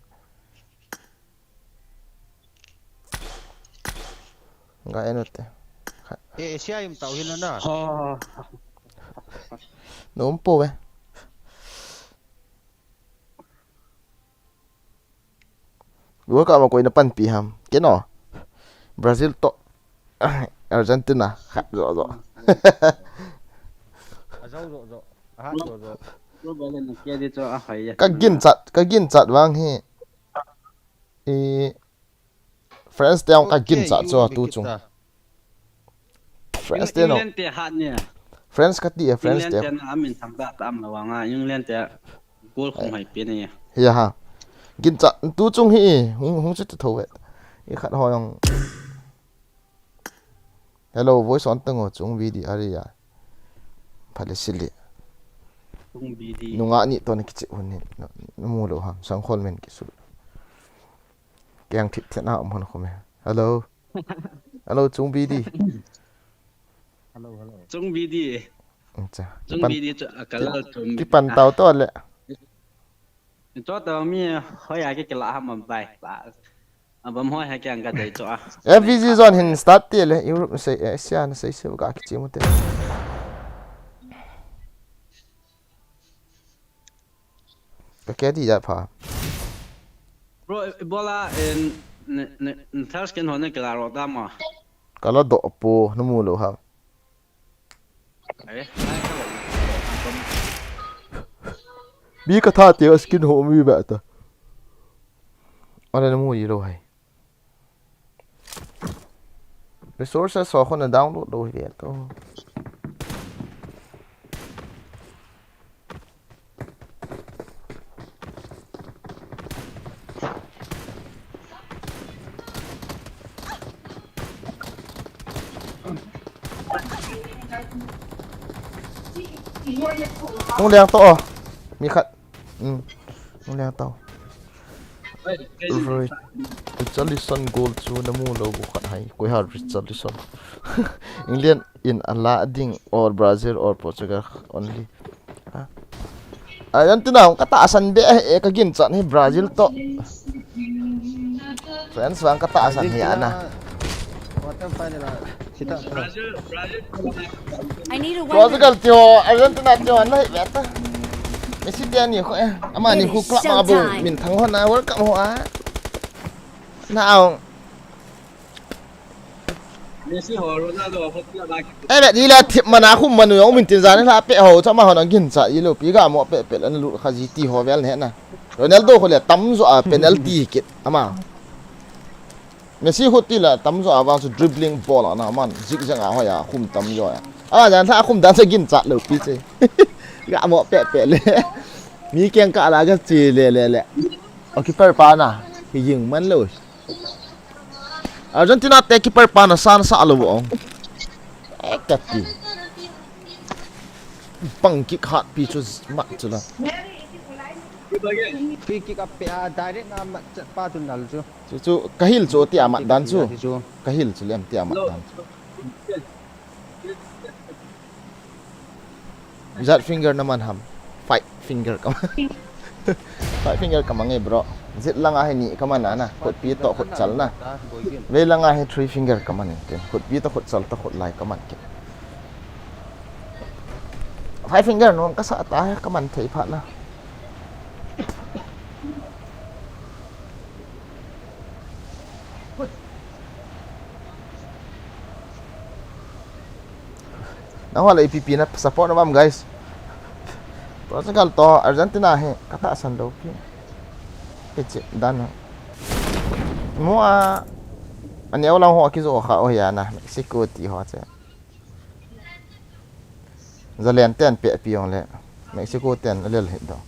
Ga elu te. Eh, Asia im tau hi la na. Oh, Nom po ve. World Cup ma koi na panpi ham. Keno. Brazil to. Argentina. Khat zo zo. Azau zo zo. Aha zo zo. Bro, bale na kia di cho a hai ya. Ka gin chat, ka gin chat vang hi. I France te ang ka gin chat cho tu chung. France te no. England te hat ni. France ka ti e, France England te. Te na amin tham ta ta am la wanga. England te goal khum hai pe ni. Ya ha. Gin chat tu chung hi hung hung chu tho ve. I khat ho yang. Hello, voice on tang o chung V D ari ya. Phale sili. Tung B D. Nunga ni to ni kichi hun ni. Mu lo ha. Sang khol men kisu. Keng thit thena um hon khome. Hello. Hello, chung B D. Chung B D. Acha. Chung B D chu a kalal chung. Kipan tau to le. Cho ta mi hoi a ke kila ham bai. Abam hoi ha ke ang ka dei cho a. F V G zone hin start te le. Europe sei, Asia na sei sei ga kichi mu te. Ka ke di ya pha. Bro, bola en ne ne ne thas ken hone kila ro ta ma. Kala do po na mu lo ha. Eh, Bi ka tha te skin ho mi ba ta. Ora na mu yi lo hai. Resources ho khona download lo hi ve to. Hung liang to. Mi khat. Hmm. Hung liang to. Ri-, Richarlison goal chu namu lou bu khat hai. Koi ham Richarlison? England in ala ding or Brazil or Portugal only. Ha? Argentina hung katahsan be, eh, kaginchat hi Brazil toh. France vang katahsan hi ana. Quarter final a, sita, sita. I need a weapon. Portugal tiho, Argentina tiho, nahi beta. Messi te ani khu, eh. Amani khu club ma bu, min thang ho na World Cup ho a. Na au. Messi ho, Ronaldo ho, club a. Eh, le, ni la thip mana khu manu, ong min tin zan la pe ho, chama ho na ginchat ilou pi ga mo pe pe la lu kha G T ho vel ne na. Ronaldo khu le tamjo a penalty kick ama. Messi khu ti la tamjo a vang chu dribbling ball ana man zigzag a hoiya khum tamjo a. A jan tha khum dan sa ginchat lou pi che. Ga mo pe pe le. Mi keng ka la ga che le le le. O keeper pa na. Ki ying man lou. Argentina te keeper pa na san sa lou ong. Eh, kati. Pang kick hat pi chu mat chu la. Free kick a pe a direct na mat chat pa tu nal chu. Chu, chu, kahil chu ti amat dan chu. Chu, chu. Kahil chu lem ti amat dan chu. Zat finger naman ham. Five finger kam. Five finger kamang e, bro. Zit langa hi ni kaman ana. Khutpi to khutchal na. Vei langa hi three finger kaman e. Khutpi to khutchal to khutlai kaman ke. Five finger nom kasa ta kaman thei phat na. Nangho le ipi ipi na support na bam, guys. Portugal to Argentina hi katahsan lou pi. Kichi dan na. Mo a, ani au lang ho kijo kha o ya na, Mexico ti ho che. Zalen ten pe pi ong le. Mexico ten lel hit do.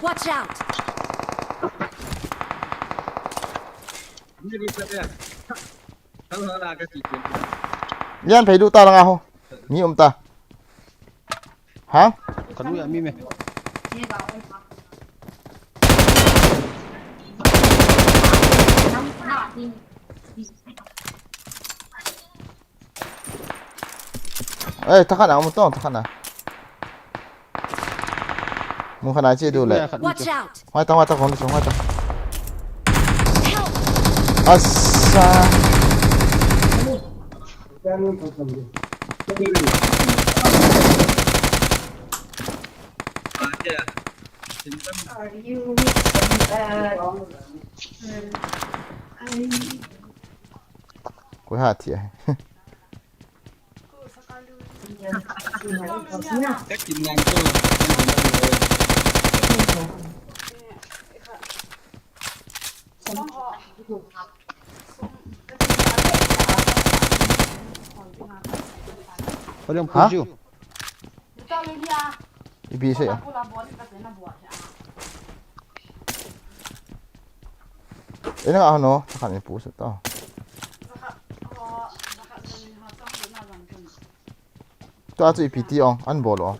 Watch out! Lian phei du ta langa ho. Mi um ta. Ha? Kanu ya mi me. Eh, takhan na, umutong, takhan na. Mukha na chi du le. Watch out! Hoi ta, hoi ta, kon sung, hoi ta. Help! Asa. Are you, uh, Koi ha thi ai. Hah? Ipi sei. Ina nga ano, takhan ipu sa to. Tua chu ipi ti ong, an bol ong.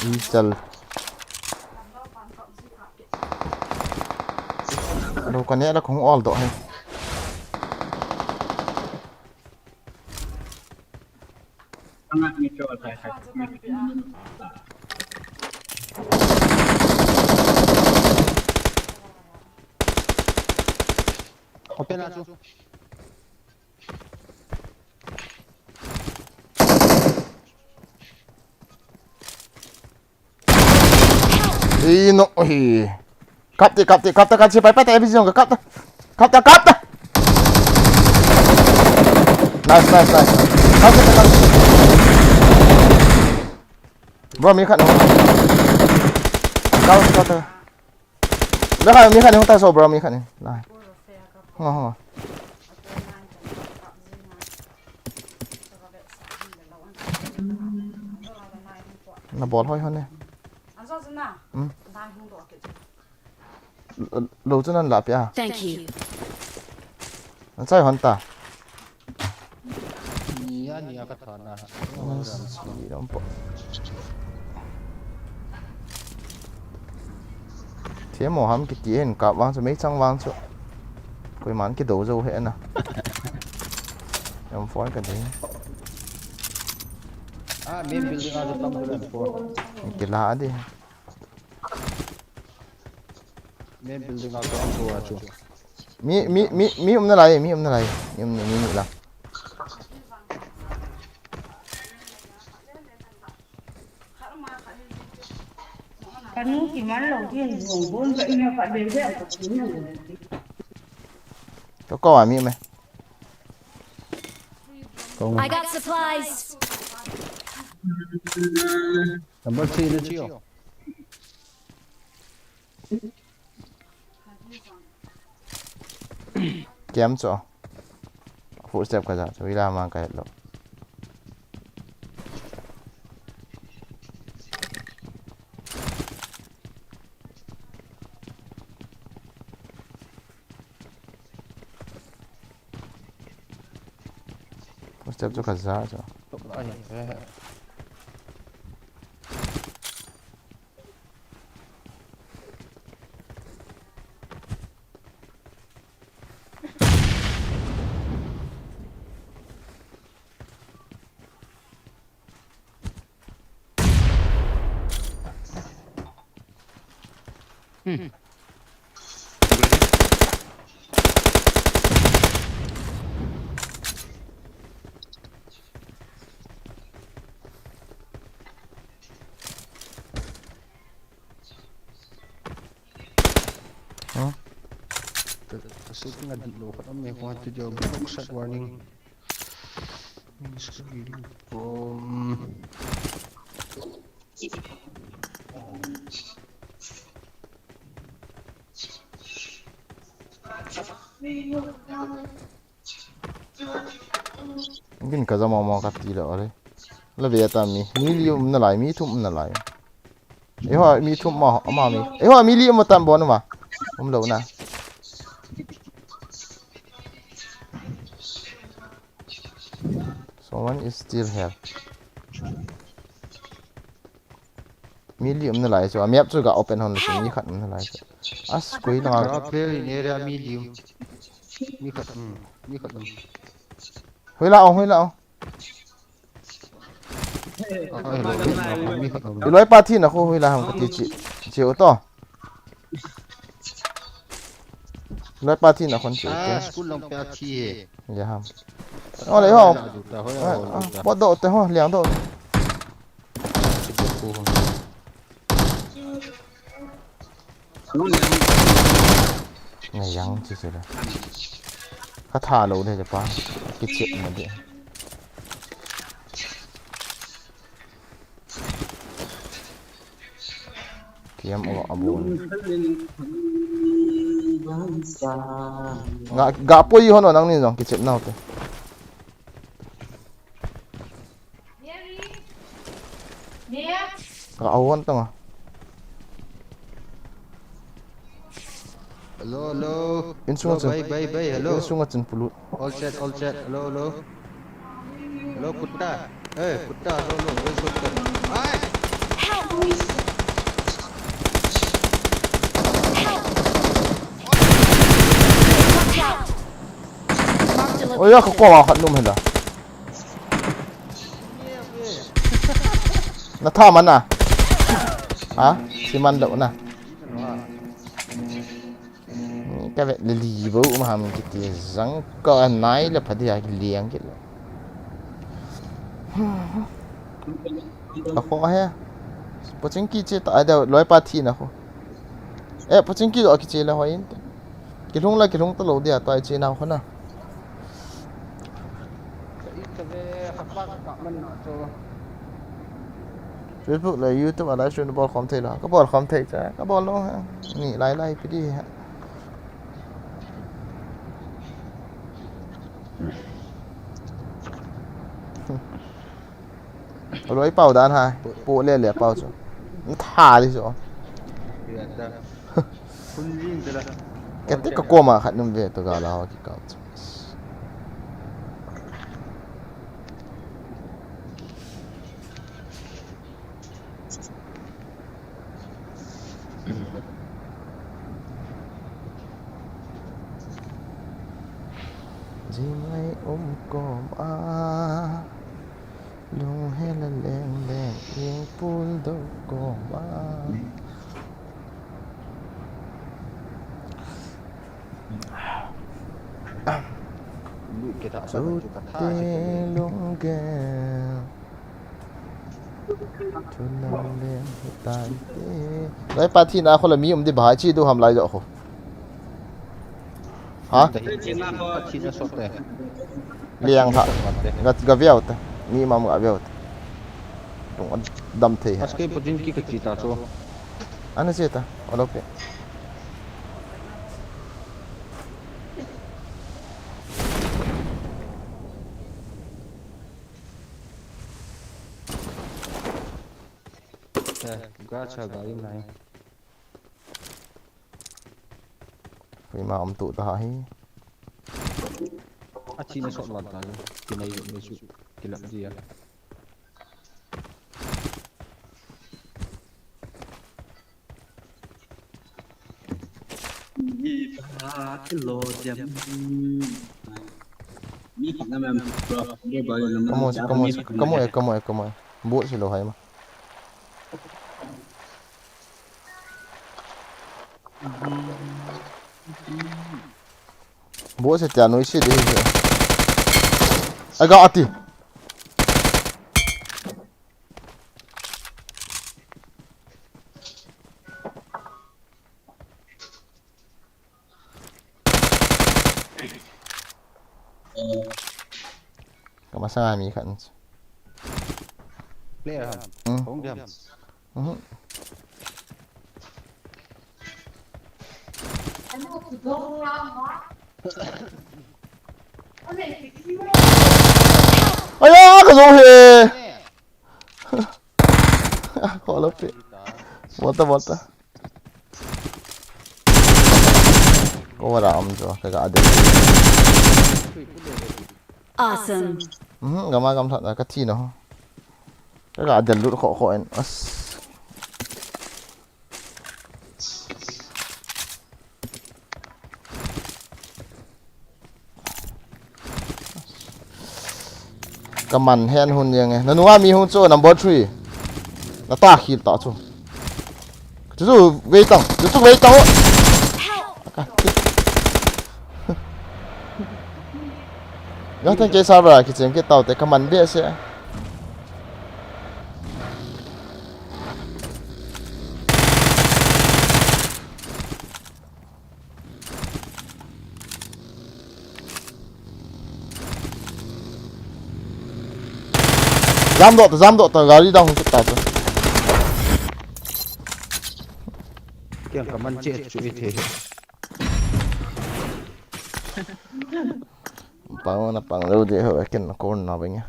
Ichal. Lo ka ne la kong ol do hai. Open a chu. Ino hi. Kap te, kap te, kap ta, kap te, pai, pai ta, A P C jong ka kap ta. Kap ta, kap ta. Nice, nice, nice. Kap ta, kap ta. Bro, mi khat ni hung. Kau, kau, kau. Bro, mi khat ni hung ta so, bro, mi khat ni. Nai. Hung, hung. Na bol hoi hon ne. Hmm. Lo chu nan la pia. Thank you. An chai hon ta. Ni a, ni a ka tha na. Ni dong po. Thiam mo ham kiti en ka vang chu mei chang vang chu. Koiman kido jo he na. Em phone ka ding. Ah, main building a jo tam ko len po. Kila di. Main building a ko ang ko a chu. Mi, mi, mi, mi um na lai, mi um na lai. Mi um na, mi, mi la. Kanu ki man lo ki hong bon ka ina ka de de ka ki ni. Ko ko a mi me. Ko. I got supplies. Number three na chiyo. Kiam cho. Footstep ka ja cho. Ila mang ka lo. Footstep cho ka ja cho. Hmm. Huh? Ka, ka shooting a dih lo khat um e, kho tu jo block shot warning. Means ka dih lo. Um. Gin ka jama ma ka ti lo le. La ve ta mi. Mi li um na lai, mi thum um na lai. Eiho mi thum ma, ama mi. Eiho mi li um tam bon ma. Um lo na. Someone is still here. Mi li um na lai chu. A map chu ga open hon le chu mi khat um na lai chu. As koi la. Ka pel in area mi li um. Mi khat, um, mi khat um. Hoi la, hoi la. Ai, lo, mi khat um. Iloi pa thi na kho hoi la ham ka ti chi. Chi o to. Iloi pa thi na khon chi o to. Ah, school lang pa thi he. Ya ham. Ole ho. Hoi la, du ta, hoi la, ah, du ta. Pot do te ho, liang do. Ngai yang chi chi la. Ka tha lo de pa. Kichep ma de. Kiam o abun. Nga, ga poi ho no nang ni jong kichep nau te. Ka awon tanga. Hello, hello. Insunga chun. Hello, bye, bye, bye, hello. Insunga chun pulut. All chat, all chat. Hello, hello. Hello, kutta. Hey, kutta, hello, hello. Where's kutta? Hi. Help! Help! Watch out! Marked a location. Oi, ya ka ko wa khat num hela. Na tha man a? Ha? Si man lo na. Ka vet le li bo ma ham kiti jang ka nai le phadi ha ki liang ki lo. A kho he. Pochin ki che ta da loi pa thi na kho. Eh, pochin ki lo ki che le hoi in. Kilhung la kilhung ta lo dia, tai che nau kho na. Ka it ka ve, ka pa ka man na cho. Facebook le YouTube a live stream bol khom thei lo. Ka bol khom thei cha. Ka bol lo ha. Ni lai lai pi di ha. Alo i pau dan ha. Po le le pau chu. Tha di chu. Kati ka koma khat num ve to ga la ho ki kau chu. Jimai um kom a, lung hela leng leng, ing pul do kom a. Lu ke ta sa chu ka tha si ke. Lung ke. Lai pa thina kho la mi um di ba chi du ham lai jo kho. Ha? Thina kho thina sot te. Liang ha. Ga ga viau te. Mi mam ga viau te. Tung dam thei ha. Aske pujin ki ka chi ta so. Ana che ta. Olo pe. Ga cha ga in nai. Pui ma um tu ta hi. A chi na sot mat ta. Ki nai ni su. Ki lap dia. Kamu, kamu, kamu, kamu, kamu. Buat silo hai ma. Buat setia noi si deh. Aga ati. Ka masang ami khat. Player ham. Hmm. Hong ham. Mhm. Aya, ka zo he. Kho lo pe. Bol ta, bol ta. Ko wara um jo, ka ga adel. Awesome. Mhm, gama gam that na ka thi no. Ka ga adel lut kho kho en. As. Ka man hen hun jeng e. Na nunga mi hung chu number three. Na ta khil ta chu. Chu chu wei tang. Chu chu wei tang. Ka ti. Yang tang ke sa ba ki cheng ke tau te ka man be se. Jam doh ta, jam doh ta, gari dang hung kit ta chu. Kiang ka man che chu i the. Pang na pang lo de ho, ken na kon na bang ya.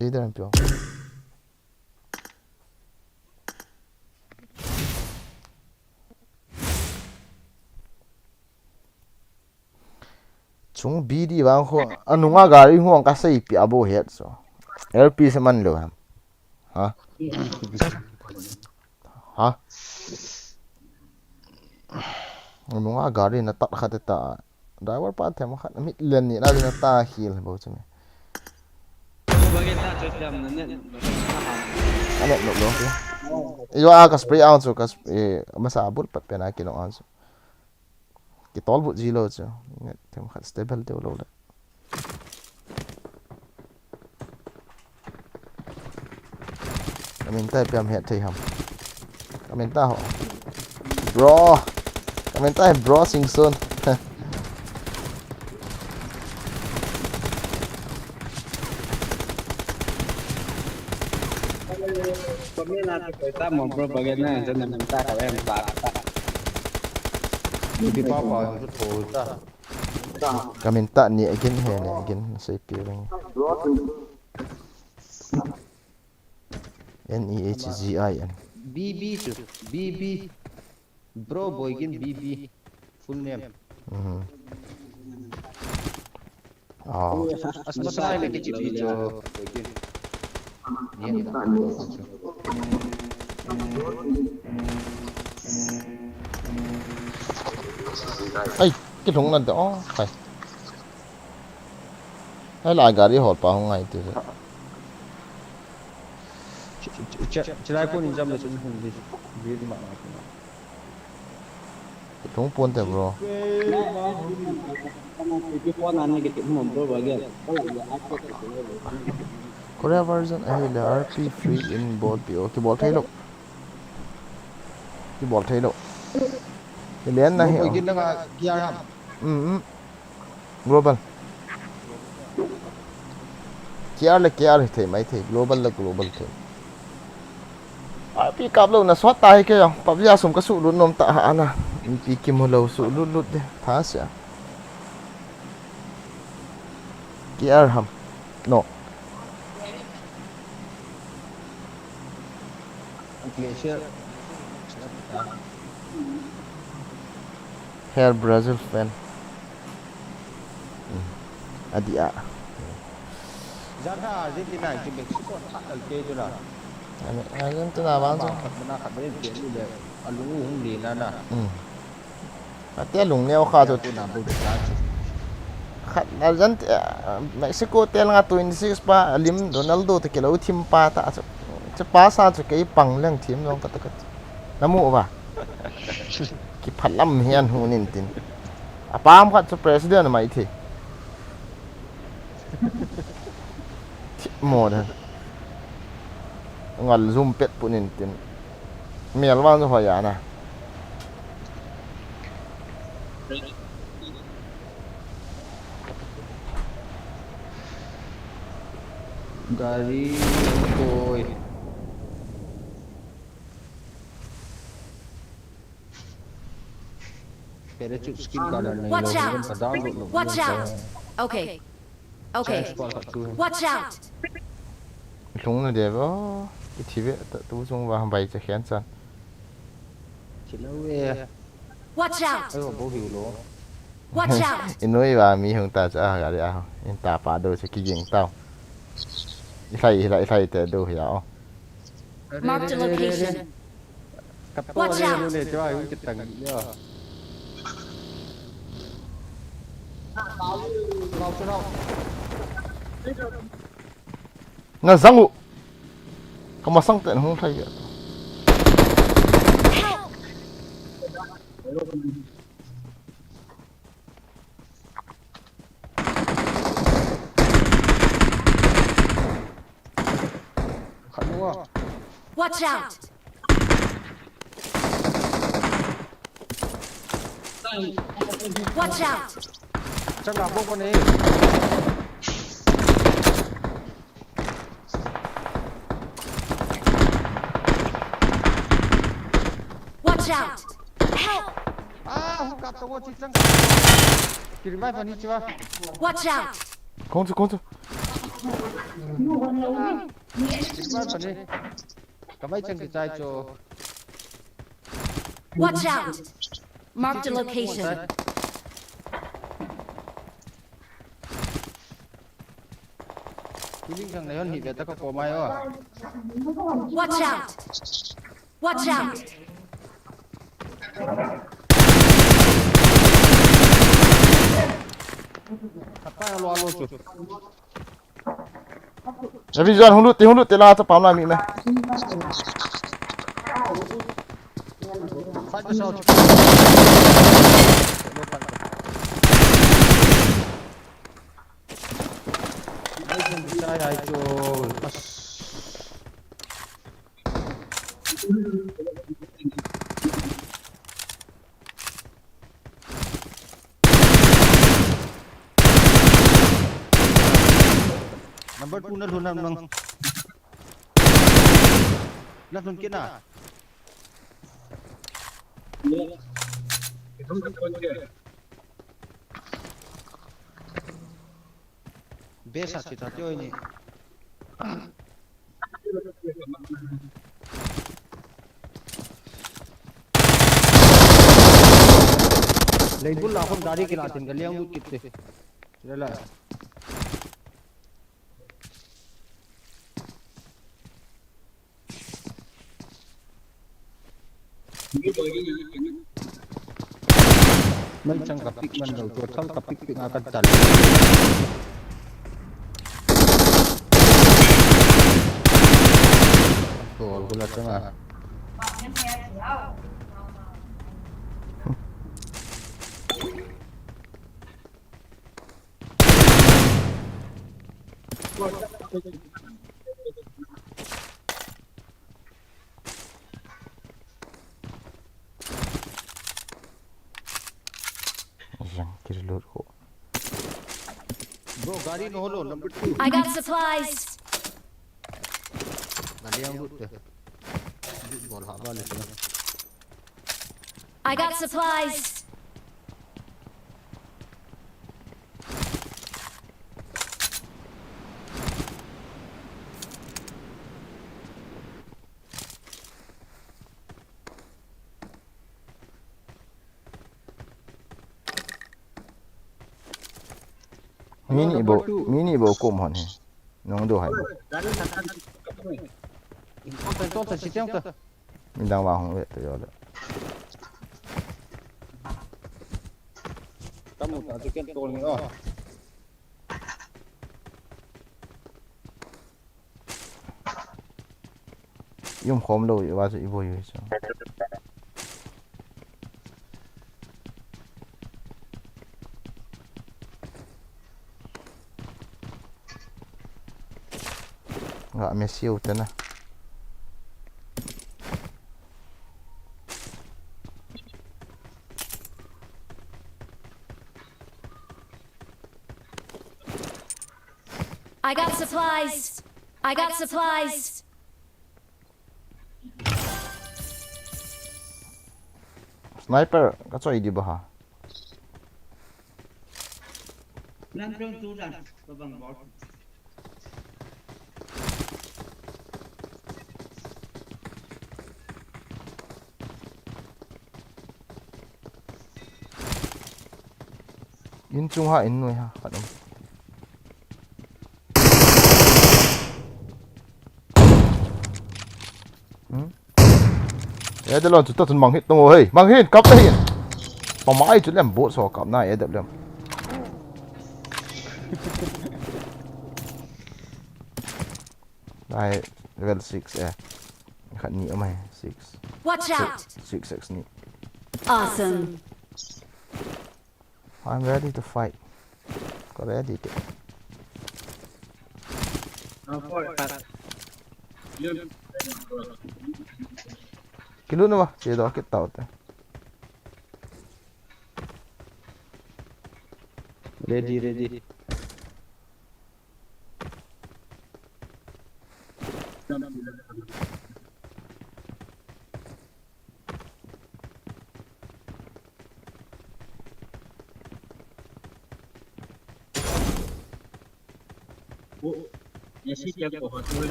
Leader em pio. Chung B D vang kho, anunga gari hung ka sei pi abo het so. L P se man lo ham. Ha? Ha? Anunga gari na tat khat ta. Driver pa them khat mit len ni na na ta hil bo chu me. Ane no lo. Yo a ka spray out chu ka sp-, eh, masa bul pat pe na ki no an chu. Ki tol but ji lo chu. Them khat stable deu lo le. Ka min tai piam het thei ham. Ka min ta ho. Bro. Ka min tai bro Singson. Comment na te koi ta mo bro, bage na, jana min ta ka em ta. Ipi pa pa, ang tu tho ta. Comment ta ni again he ni again, sei pi ring. N E H G I N. B B chu, B B. Bro Boigin B B. Full name. Mhm. Ah. As masai le kichi pi cho Boigin. Ni ni. Ai, kilhung nan de. Oh, khai. Hai la gari hol pa hung ngai te. Chilai ko ni jam le chun hung di. Bi ma ma. Kilhung pon te bro. Korea version ahile R P free in bol pi o kibol thei lou. Kibol thei lou. Kilian na hi. Boigin na ga gear ham. Um um. Global. K R le K R hi thei mai thei, global le global thei. R P kap lou na sot ta hi kei jong, PUBG a sum ka suh lut nom ta ha ana. P kimu lou suh lut lut de, tha sia. K R ham. No. Glacier. Hair Brazil fan. Hmm. Adi a. Jatha Argentina ki Mexico thak al ke jula. Argentina bang so. Mana khat bang ke ni le. Alung u hung le na na. Hmm. Ate lungneo kha chu. Khat Argent-, eh, Mexico te langa twenty six pa, alim Ronaldo te kilo thim pa ta chu. Chu pa sa chu kei pang leng thim jong kata kata. Namu uva. Kiphalam hian hu nin tin. Apam khat chu president mai thei. Thip mo dan. Ngal zum pet punin tin. Mial vang chu hoi ana. Gari ang koi. Parachute skin color nei lo. Watch out! Watch out! Okay. Okay. Watch out! Lhung na de bo. Ki thi ve ta tu chung va bai cha khian chan. Thilo e. Watch out! Ayo bo hiu lo. Watch out! Inoi va mi hung ta cha gari a. In ta pa do cha ki ging tau. I hlai i hlai i hlai te do ya o. Marked a location. Watch out! Na zang u. Ka masang te hung thai ya. Help! Khat nu a. Watch out! Watch out! Chang a bok ko ni. Watch out! Help! Ah, hung kap to wo chi chang. Ki revive ani chi wa. Watch out! Kong chu, kong chu. Ki revive ani. Ka bai chang ki chai cho. Watch out! Marked a location. Tuning chang na yon hi ve ta ka ko mai o. Watch out! Watch out! Khat pa lo lo chu. Ravi John, hung lut te, hung lut te la cha pam la mi me. Fight the shot. Ai, ai, ai, cho. As. Number two na lhun nam nang. Lalhun kit na. Base a che ta te oi ni. Leibul la khun gari kila tin ka liang lut kit te. Chule la. Mei chang ka pick man lou, tua thal ka pick pick a ka dal. Tua bula chang a. Yang kiri lut ko. Bro, gari no holo, number two. I got supplies. Gari yang lut te. Lut bol ha ba le te. I got supplies. Mini bo, mini bo kum hon he. Nung do hai bo. Gari thak thak. Tong ta, tong ta, si tong ta. Midang vang hung ve to yo le. Kamu ta chicken tol ni o. Yum khom lo i va chu i boi ui chu. Nga me siu te na. I got supplies. I got supplies. Sniper, ka choi di ba ha? Nan chong tu dan, ka bang bot. In chung ha, in noi ha, khat um. Hmm? Eh, de lon chu ta chun mang hit tong o hei. Mang hin, kap ta hin. Pa mai chu lem bot so kap na, eh, de lem. Nai, level six, eh. Khat ni amai, six. Watch out! Six, six ni. Awesome. I'm ready to fight. Ka ready to. Kilu na ba? Che do kit tau te. Ready, ready.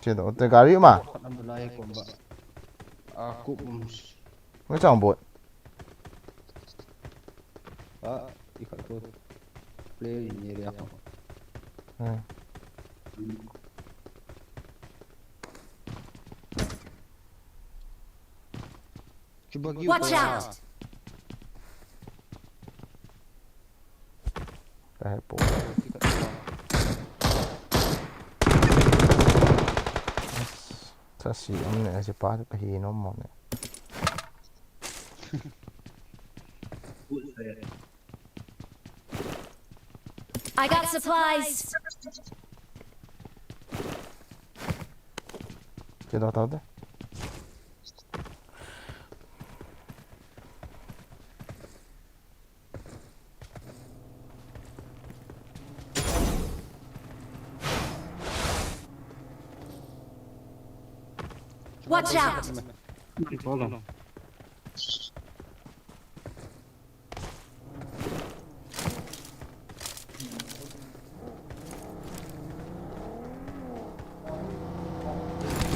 Che do te gari ma. Khat lam lai ko ba. A, kup um. Ngai chang bot. A, i khat ko. Player in area ko. Hmm. Watch out! Ka he po. Sa si am ne si pa ka hi no mo ne. Good player. I got supplies. Kida tau de. Watch out! Hold on.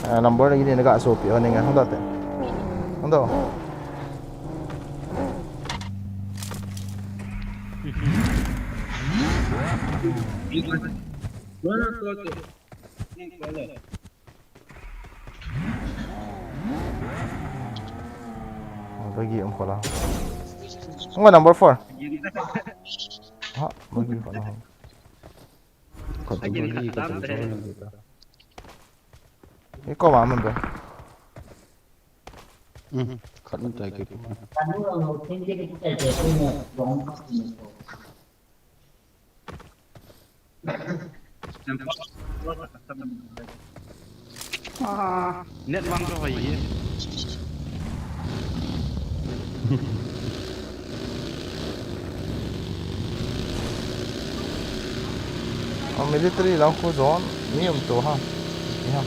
Ah, number lagi ni naga sopi, oh, ninga, hong date. Hong do. Oh, bagi um pala. Hong number four. Ha, bagi pala. Khat tu hi khat tu so na dita. Iko ma man ba. Hmm. Khat tu tai ke. Ah, net vang to hai ye. Oh, military lang khu zone, mi um to ha. Ni ha.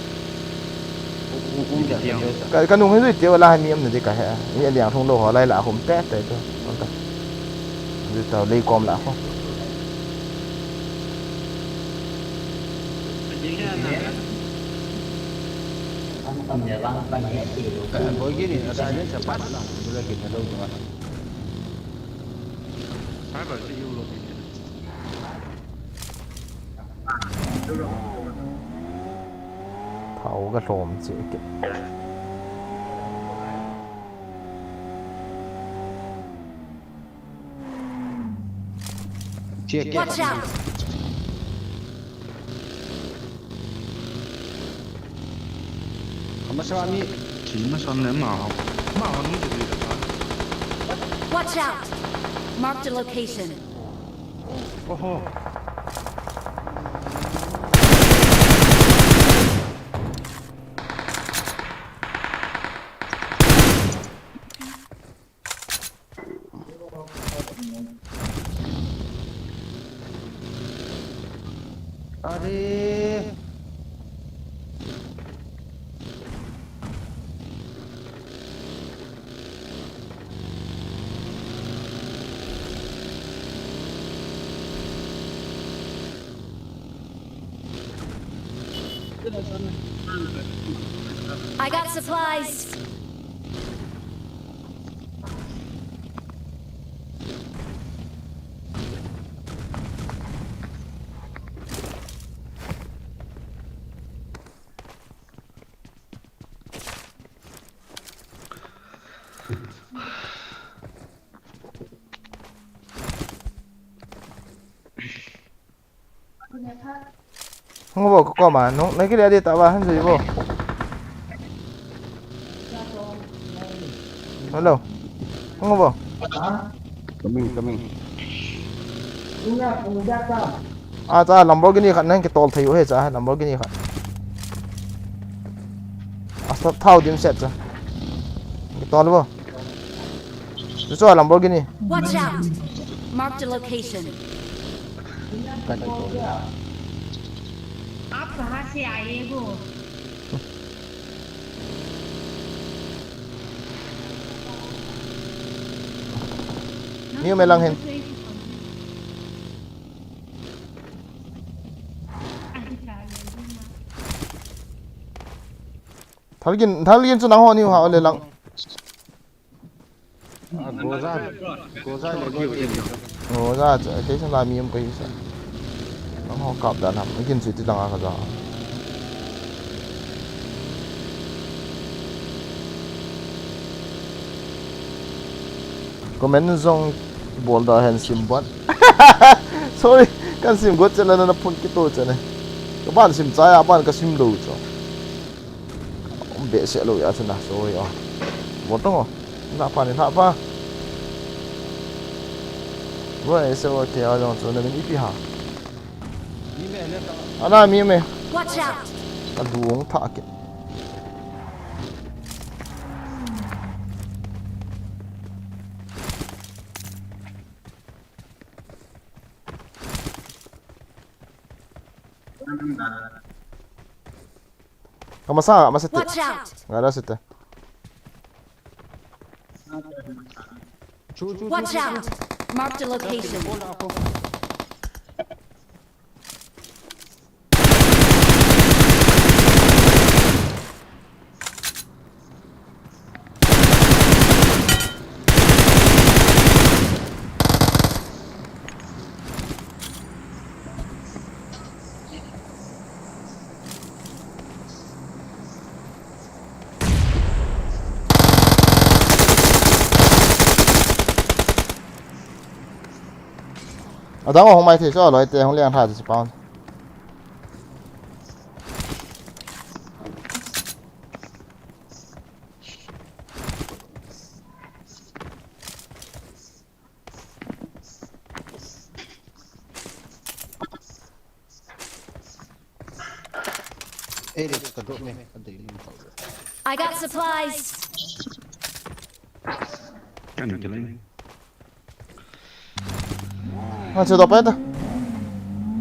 Ka, ka nung hi zui tio la mi um na di ka he. Mi aliang thung lo ho lai la hum te te to. Anta. Zui tao lei kom la ho. Ka boy gini, ka silence pa la. Bula gini lo to. Cyber si yu lo. Thao ka hlawm cheh kei. Cheh kei. Watch out! Ama sa ni. China san ne ma ho. Ma ho ni de de. Watch out! Marked a location. Oho. Are. I got supplies. Hung bo ko ma nung na kile di ta ba han ji bo. Hello. Hung bo. Coming, coming. A cha Lamborghini khat nang kitol thei u he cha Lamborghini khat. Asta thau dim set cha. Kitol bo. Chu chu Lamborghini. Watch out! Marked a location. Kan ko. आप कहाँ से आए हो? Niu me lang hin. Thalgin, thalgin chu nang ho niu ha le lang. Goza, goza le goza. Goza chu, kei sa la mi um kei sa. Nang ho kap dan ham, kin chu ti lang a ka za. Comment zong bol da hen sim bot. Sorry, kan sim got chela na phun kito chene. Ka ban sim cha ya ban ka sim lo cho. Um be se lo ya chena, sorry o. Bol tong o. Na pa ni na pa. Bro, ese o ke a jong chu na min ipi ha. Ana mi me. Watch out! Ka duong tha ke. Ka masa, masa ti. Watch out! Nga da sita. Watch out! Marked a location. Adang hung mai thei chu, aloi te hung liang tha chu spawn. Eric ka drop ne, ka dei ni ka. I got supplies. Kan ni kelai. Ha, chu drop ai ta.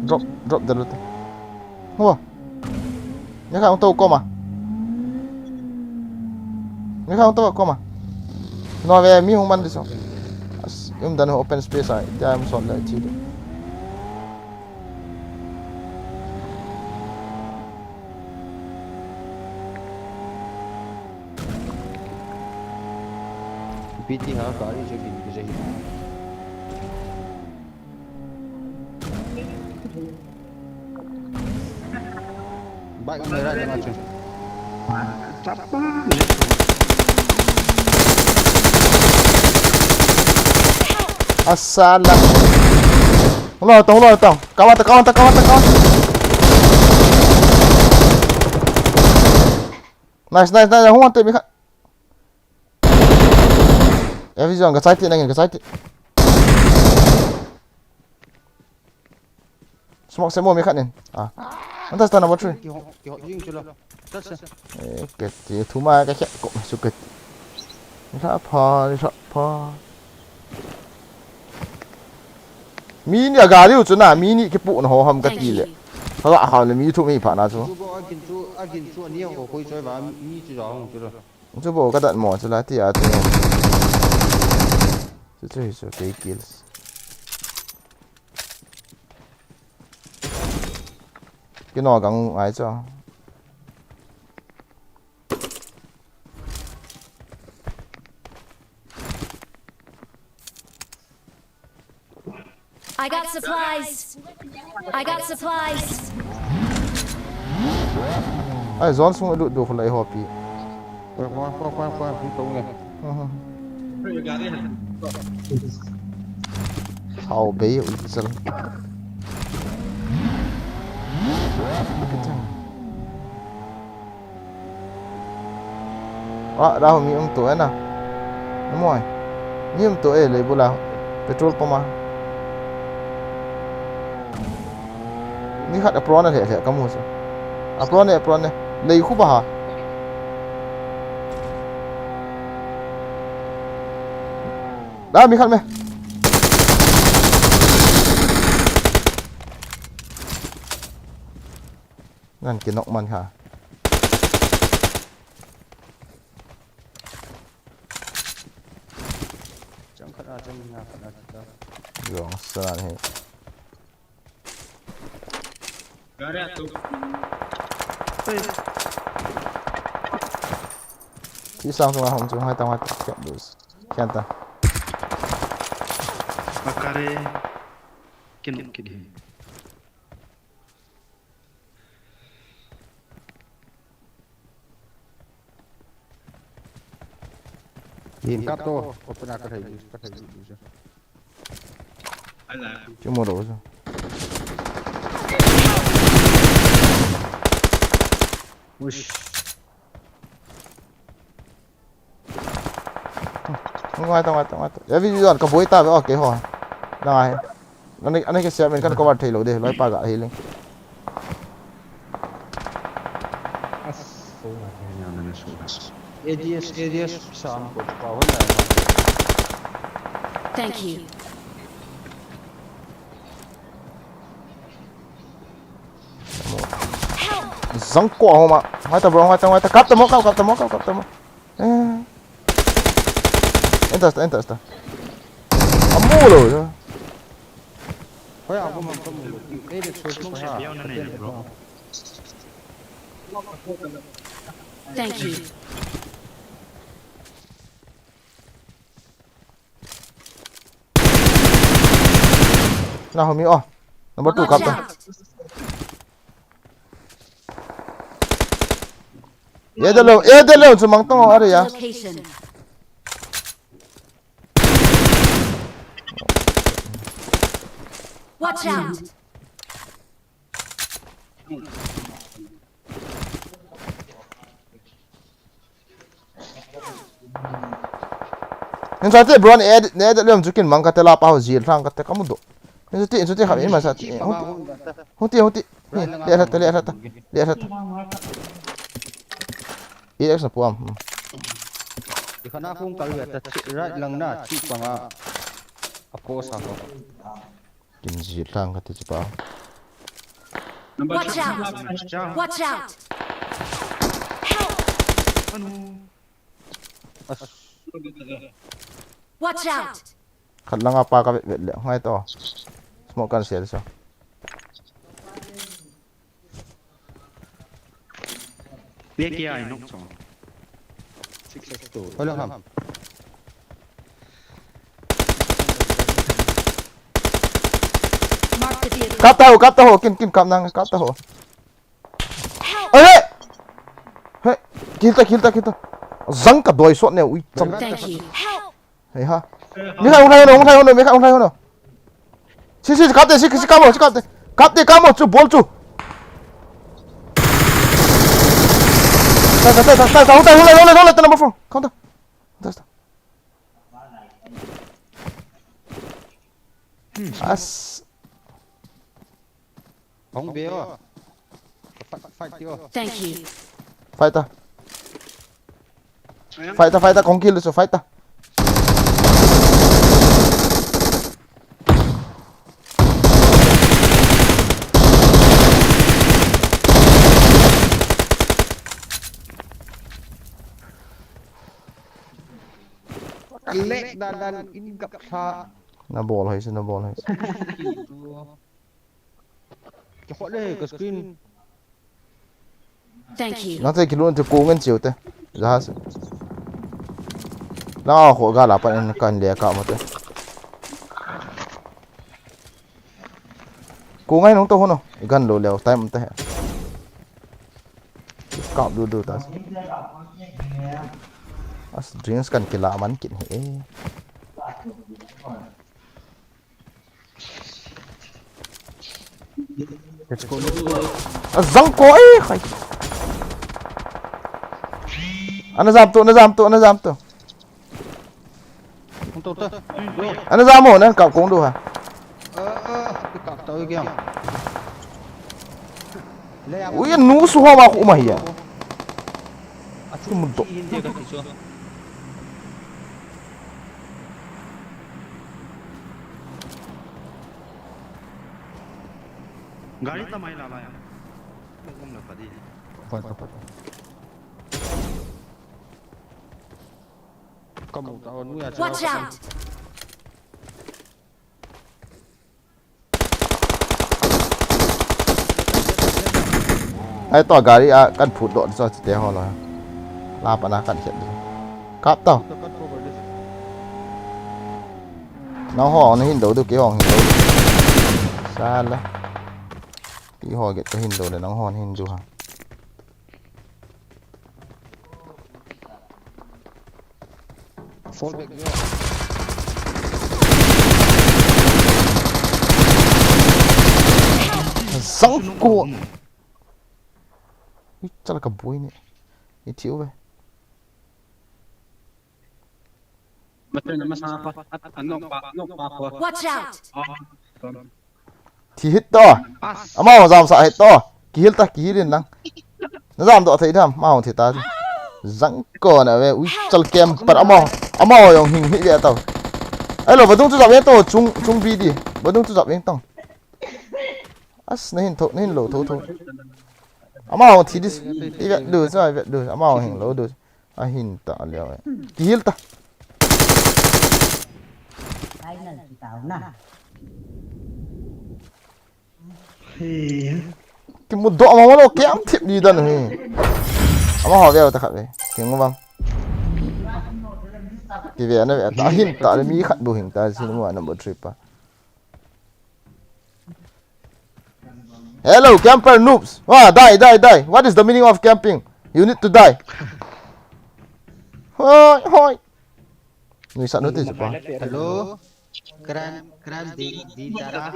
Drop, drop da lu ta. Hua. Ni kha to koma. Ni kha to koma. No ve mi hung man di so. As, um dan open space ai. Tia um son le chi. P T ha gari je bin je hi. Bike me ra jana chu. Asala. Ulo tong, ulo tong. Kawanta, kawanta, kawanta, kawanta. Nice, nice, nice. Hung ante mi kha. Everyone, ka chai ti nangin, ka chai ti. Smoke se mo mi khat nin. Ah. Anta sta number three. Kiho, kiho, jing chu lo. Ta se. Eh, ka ti thuma ka khe ko su ka ti. Ni tha pha, ni tha pha. Mi ni a gari u chu na, mi ni kipu na ho ham ka ti le. Thank you. Hala ha le mi thu mi pha na chu. Chu bo a kin chu, a kin chu ani ho koi choi ba mi chu ja hung chu lo. Chu bo ka dat mo chu la ti a chu. Chu chu hi chu kei kills. Kino gang ngai chu. I got supplies. I got supplies. Ai, zone sung lut du khulai hopi. Kwa, kwa, kwa, kwa, kwa, hung tong e. Aha. Sao bei u chal. Ah, dah mi um to e na. Moi. Mi um to e le bula. Petrol pump a. Ni khat apron a le le ka mu chu. Apron e, apron e. Lei khu ba ha. Dah mi khat me. Ngan ki nok man kha. Chang khat a, chang nga khat a kita. Jong san hi. Gari a tu. Hey. Ti sang sunga hom chung hai tang hai tak kya dus. Kya ta. Akare. Kin kin hi. Yin kat to, open a ka thei, ka thei ju. Chu mo ro sa. Uish. Ngai ta, ngai ta, ngai ta. Ya video ka boi ta ve, okay ho. Na ngai. Ani, ani ke siam in kan cover thei lou de, loi pa ga hi leng. A D S, A D S sam ko pa hon na. Thank you. Zang ko ho ma. Ngai ta bro, ngai ta, ngai ta. Kap ta mo, kap, kap ta mo, kap, kap ta mo. Eh. Enter ta, enter ta. Amu lo ya. Hoya ko ma ko mu. Eh, de so ko ha. Thank you. Na humi oh. Number two kap ta. Watch out! Ye de lo, ye de lo, sumang tong are ya. Location. Watch out! Nin sa te bro, ne, ne, de lem chukin mang ka te la pa ho zil thang ka te ka mu do. Nin sa te, nin sa te kha, in ma sa te. Hoti, hoti. Ni, le sa te, le sa te, le sa te. E X na puam. Hmm. Ikhana khung kal ve ta chi, right lang na, chi panga. Apo sa ko. Kin ji lang ka ti chi pa. Watch out! Watch out! Help! Anu. As. Watch out! Khat langa pa ka vet vet le, ngai to. Smoke kan share so. Pia kia ai nok chong. Six X two. Hola ham. Mark the vehicle. Kap ta ho, kap ta ho, kin, kin, kap nang, kap ta ho. Help! Are! Hey, kill ta, kill ta, kill ta. Zang ka doi sot ne, ui, cham. Thank you. Help! Hei ha. Mi khai, hung khai hono, hung khai hono, mi khai, hung khai hono. Si, si, kap te, si, si, kap mo, si, kap te. Kap te, kap mo, chu, bol chu. Ta, ta, ta, ta, ta, ta, hung khai, hung khai, hung khai, hung khai, ta number four. Counter. Ta, ta. As. Hung be o. Fight, fight ti o. Thank you. Fight ta. Fight ta, fight ta, kong kill so, fight ta. Kalek dan dan in gap sa. Na bol hai se, na bol hai se. Kikhol le ka screen. Thank you. Nang te kilun te ko ngen chiu te. Jahas. Na kho ga la pan kan le ka mo te. Ko ngai nung to hono. Gan lo leo time te. Kap du du ta. As drinks kan kila man kin he. Let's go, let's go. A zang ko, eh, khai. Ana jam to, ana jam to, ana jam to. Hung to, to. Ana jam mo, na kap kong du ha. Eh, eh, kap to kya. Ui, nu su ho ma khu ma hi ya. Achu mu do. Gari ta mai la la ya. Gom la padi. Pat, pat, pat. Kamu ta hon mu ya. Watch out! Ai to gari a kan phut doh so te ho lo. La pa na kan khet. Kap tau. Nang ho na hin do du ki ho hin do. Sala. Ki ho get ka hin do le nang ho hin du ha. Fall back jo. Zang ko. Ui, chala ka bui ni. I thiu ve. Mate na masa pa, at, anok pa, anok pa ko. Watch out! Ah, kon. Thi hit to. As. Ama ho jam sa hit to. Kihil ta, kihil in lang. Na jam doh thei dam, ma hong thei ta. Jang ko na ve, ui, chal camper, ama, ama jong hing hi ve tau. Ai lo, vadung chu jap ve to, chung, chung B D. Vadung chu jap ve tong. As, na hin tho, na hin lo tho tho. Ama hong thi dis. I vet du, sa, i vet du. Ama hong hing lo du. A hin ta leo. Ki hil ta. Final ki tau na. Ki mu do ma lo ke am thip ni dan he. Ama ho ve ta khat ve. Ki ngu bang. Ki ve na ve ta hin ta le mi khat bu hing ta sin mu number three pa. Hello, camper noobs. Ah, die, die, die. What is the meaning of camping? You need to die. Hoi, hoi. Nui sat nu ti chu pa. Hello. Kran, kran di, di tara.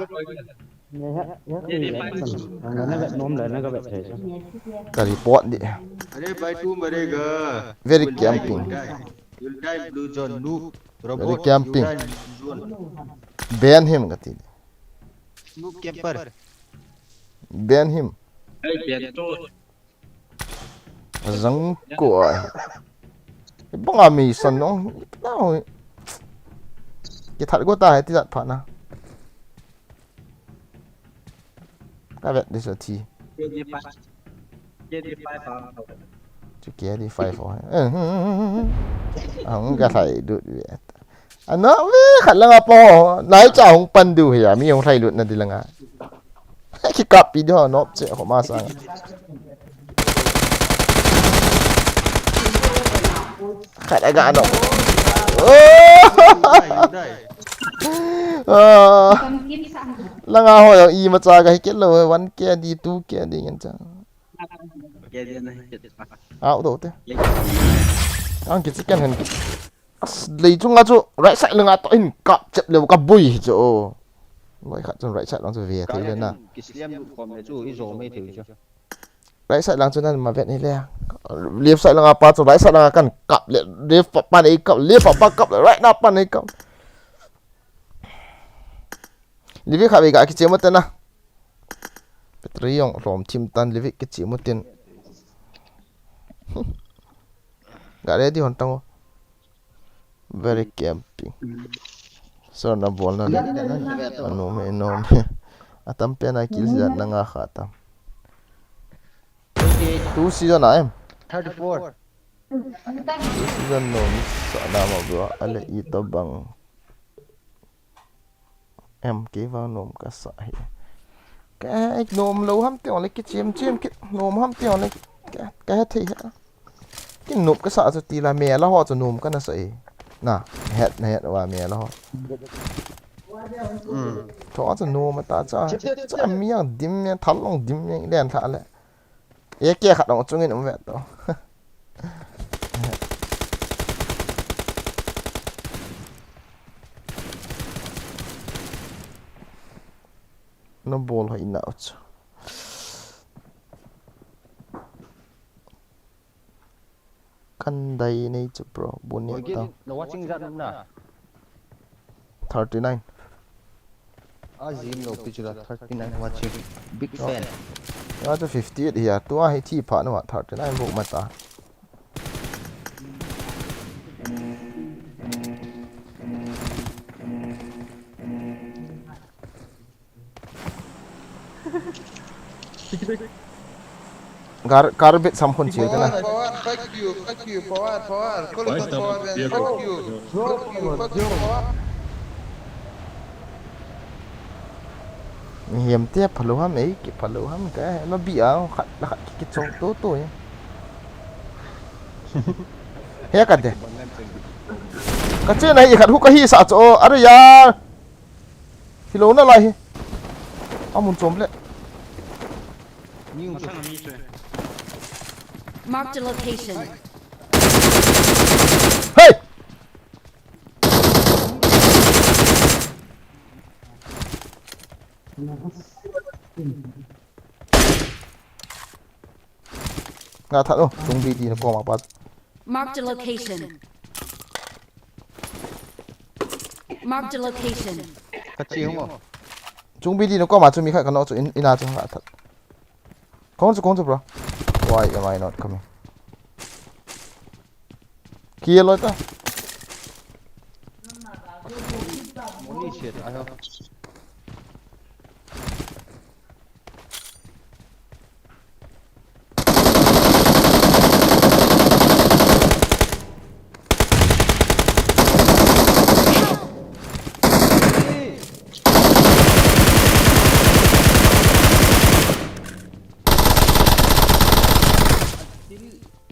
Ka report di. Are bhai tu marega. Very camping. You'll die in blue zone. Noob. Very camping. Ban him kati. Noob camper. Ban him. Hey, ban to. Jang ko ai. Bang a mi san nong. Ki that go ta hai ti jat pha na. Ka vet di sa thi. Chu K D five ho. Ang ka thai dut ve. Ano ve khat langa po. Nai cha hung pan du hi a mi hung thai lut na di langa. Ki kap pi di ho nop che ko ma sang. Khat aga no. Oh. Ah. Langa ho i ma cha ga hi ke lo one K di two K di ngan cha. Au do te. Ang ki chicken hen. As lei chunga chu right side langa to in kap chep leu ka bui hi chu. Loi khat chun right side lang chu ve thei le na. Kisliam lut khom le chu i zo mai thei chu. Right side lang chu nan ma vet ni le. Left side langa pa chu right side langa kan kap le left pa, pa nei kap left pa, pa kap le right na pa nei kap. Livi kha ve ga ki chemo te na. Battery jong lom thim tan livik kichi mutin. Ga ready hon tango. Very camping. So na bol na le. Anom e, nom e. Atam pen a kill si na nga kha tam. Two season a em. Thirty-four. Two season nom sa na ma bro. Ale i to bang. Em, kei vang nom ka sa hi. Ka, eh, nom lo ham ti ole ki chem chem ki nom ham ti ole ka, ka he thei ha. Ki nom ka sa chu ti la me la ho chu nom ka na sa e. Na, het na het wa me la ho. Mm. Tho chu nom ta cha. Cha mi yang dim me thal long dim me len tha le. Ye kia khat dong chungin um ve to. No bol hoi na uch. Kan dai nei chu bro, bu ni ta. No watching jat na. Thirty-nine. A jim lo pi chu la thirty-nine watching. Big fan. Ya chu fifty-eight hi a, tua hi thi pha no thirty-nine bu ma ta. Gar, garbage sam khun chil kana. Forward, forward, fuck you, fuck you, forward, forward. Call it forward, fuck you, fuck you, fuck you, forward. Mihem te phalo ham ei, ki phalo ham ka, ma bi a, khat la khat ki chong to to ya. He ka de. Ka che na hi khat hu ka hi sa cho, are ya. Hi lo na lai hi. Amun chom le. Marked a location. Hey! Nga that lo, chung B D na koma pat. Marked a location. Marked a location. Ka chi hung o. Chung B D na koma chu mi khat ka no chu in, ina chu nga that. Kong chu, kong chu, bro. Why am I not coming? Kill loi ta. Money shit, I have.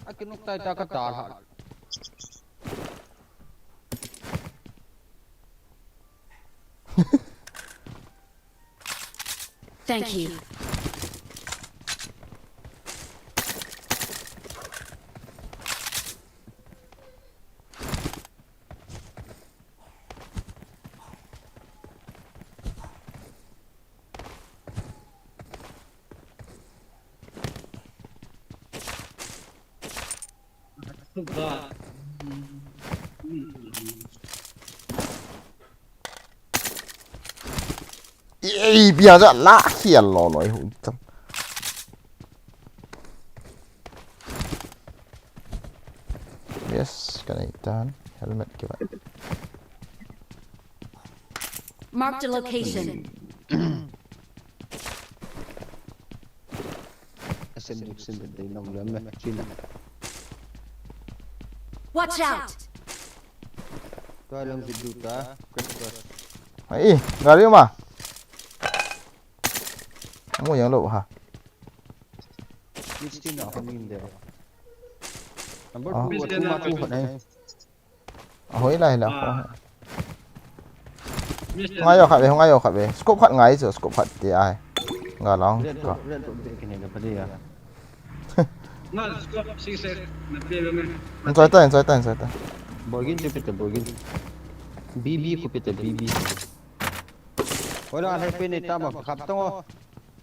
Akinuk tai ta ka ta ha. Thank you. Ei, bia ja la khial lo lo, ei, hu tam. Yes, ka nei tan. Helmet ke ba. Marked a location. Asen duk sen duk dei nong lem me, China. Watch out! Tua lang video ta, quick cross. Ai, gari ma. Mu yang lo ha. Ni China ko min de. Number Ah. two, two ma two ko nai. Ahoi lai la. Ah. Ngai yo khat ve, ngai yo khat ve. Scope khat ngai chu, scope khat ti ai. Nga long. Red dot, red dot de kene na pade ya. Nga scope six na pe ve me. Enjoy ta, enjoy ta, enjoy ta. Borgin chu pita borgin. B B ko pita B B. Hola, hai pe nei tamo, khap tong o.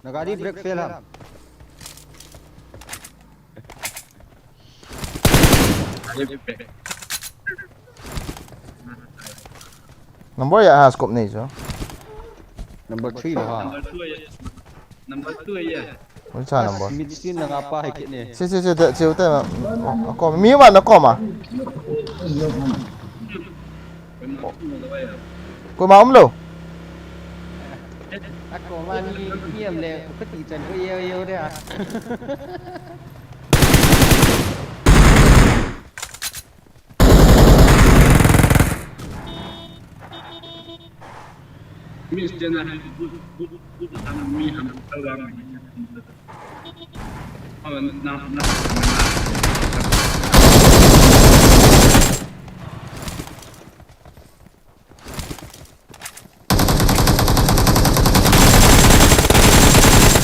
Na gari brake fail ham. Number ya ha scope nei chu. Number three lo ha. Number two ya. Number two ya. Which number? Mit sin na nga pa hai ke ne. Si, si, si, de, si, ute ma. Ako, mi ma na ko ma. Koima umlou. Ako ma ni, ni am le, ko ti chan ko yeo yeo de a. Miss Jenna has good, good, good, um, me, um, around.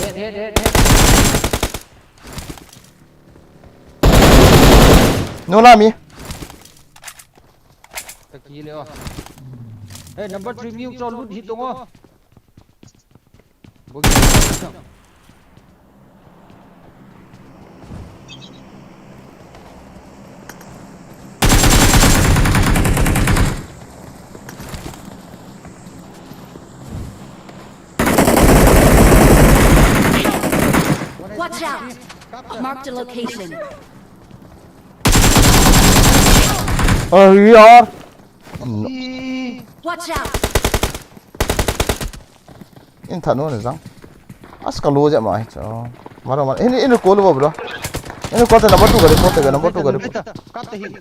Head, head, head, head. No la mi. Ka kile o. Hey, number three, mi cho lut hi tong o. Bogi. Watch out! Marked a location. अरे यार। Watch out! In thanu ne jang. As ka lo je ma hi cho. Maro maro. In, in ko lo bro. In ko te number two gari, ko te number two gari. Kap ta hin.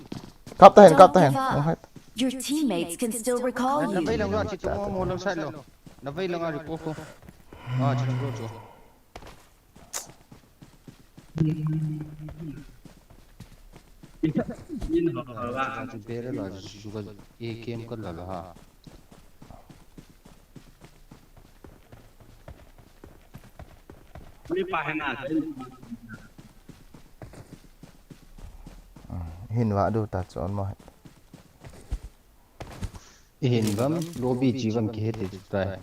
Kap ta hin, kap ta hin. Don't give up. Your teammates can still recall you. Na vei lang lo, chi to mo lang side lo. Na vei lang a ri ko ko. Ah, chi lang lo cho. Bere la juga A K M ka la la ha. Hin va du ta chon mo. Ihin vam, lobby chi vam kihe te tai.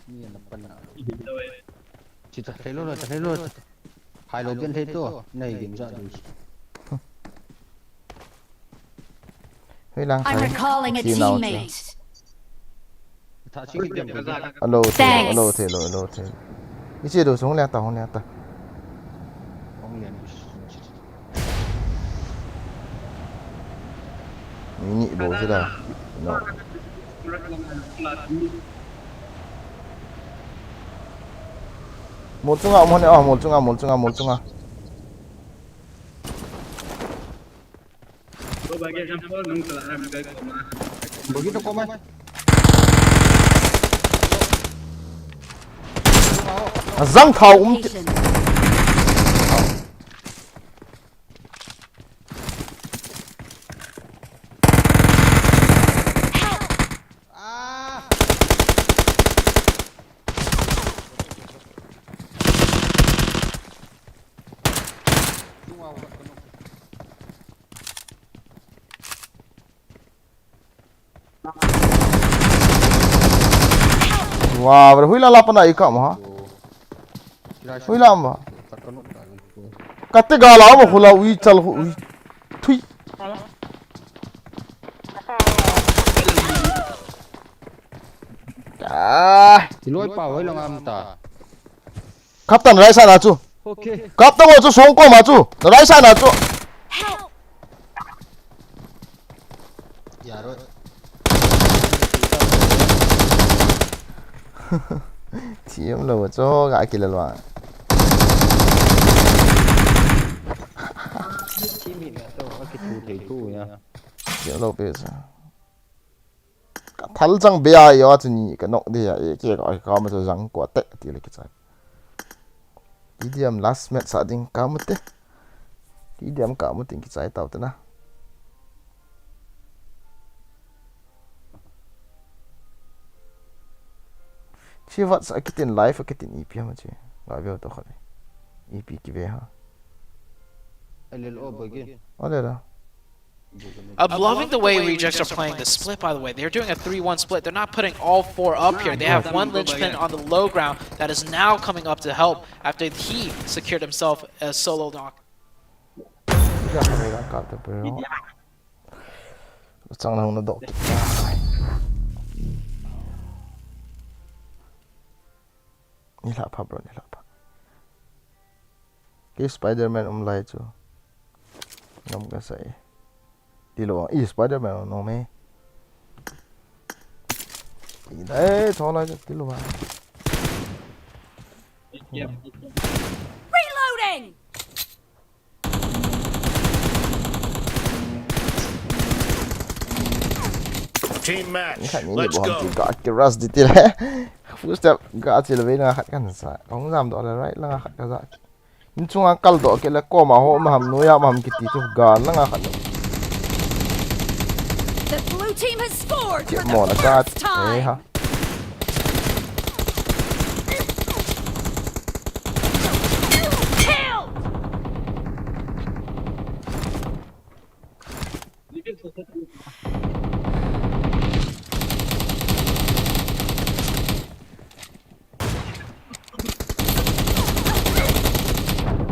Ni na pan na. Chi ta thei lo, ta thei lo. Hai lo ben thei to, nei gin ja du. Hei lang. I'm recalling a teammate. Tha chi ki dem. Alo the, alo the, alo, alo the. Ichi do sung le ta, hung le ta. Ni bol sila. No. Mol chunga, mol, ah, mol chunga, mol chunga, mol chunga. Bagi tu kau mai. Zang thau um ti. Location. Wow, bre, hui la la pana i kam ha. Hui la ma. Kate ga la ma hula ui chal hu ui. Thui. Ah. Tiloi pa hoi la ngam ta. Captain, right side na chu. Okay. Captain chu song ko ma chu. Right side na chu. Help! Yaroi. Team lo chu ga kila lwa. Team hi na to, a ki thu thei thu ya. Team lo pe sa. Ka thal chang be a, yo, chu ni ka nok de a, e, ke ka, ka ma chu jang ko te, ti le kichai. T D M last match sa ding ka mu te. T D M ka mu ting kichai tau te na. Chi vat sa kitin live kitin E P ma chi. Ga veo to khale. E P ki ve ha. A le lo bo ge. A le lo. I'm loving the way Rejects are playing the split, by the way. They're doing a three one split. They're not putting all four up here. They have one linchpin on the low ground that is now coming up to help after he secured himself a solo knock. Chang na hung na dok. Ni la pha, bro, ni la pha. Kei Spider-Man um lai chu. Ngam ka sa e. Ti lo, i Spider-Man no me. I dai, tho lai chu, ti lo ba. Reloading! Team match. Ni khat ni ni. Let's bo ham go. Ti ka, ki rush di ti le. Full step ga chi le ve na khat kan sa. Hung jam do le right la khat ka ja. Min chunga kal doh kit le koma ho ma ham, nuia ma ham kiti chu gal langa khat. The blue team has scored for the first time. Kimo na ka. Eh, ha. Killed!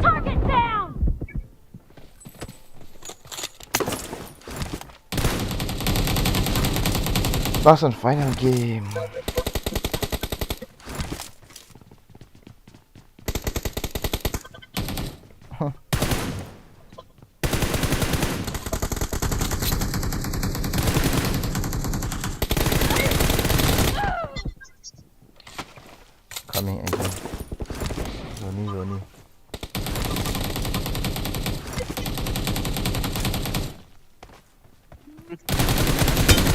Target down! Last and final game. Coming again. Zoni, zoni.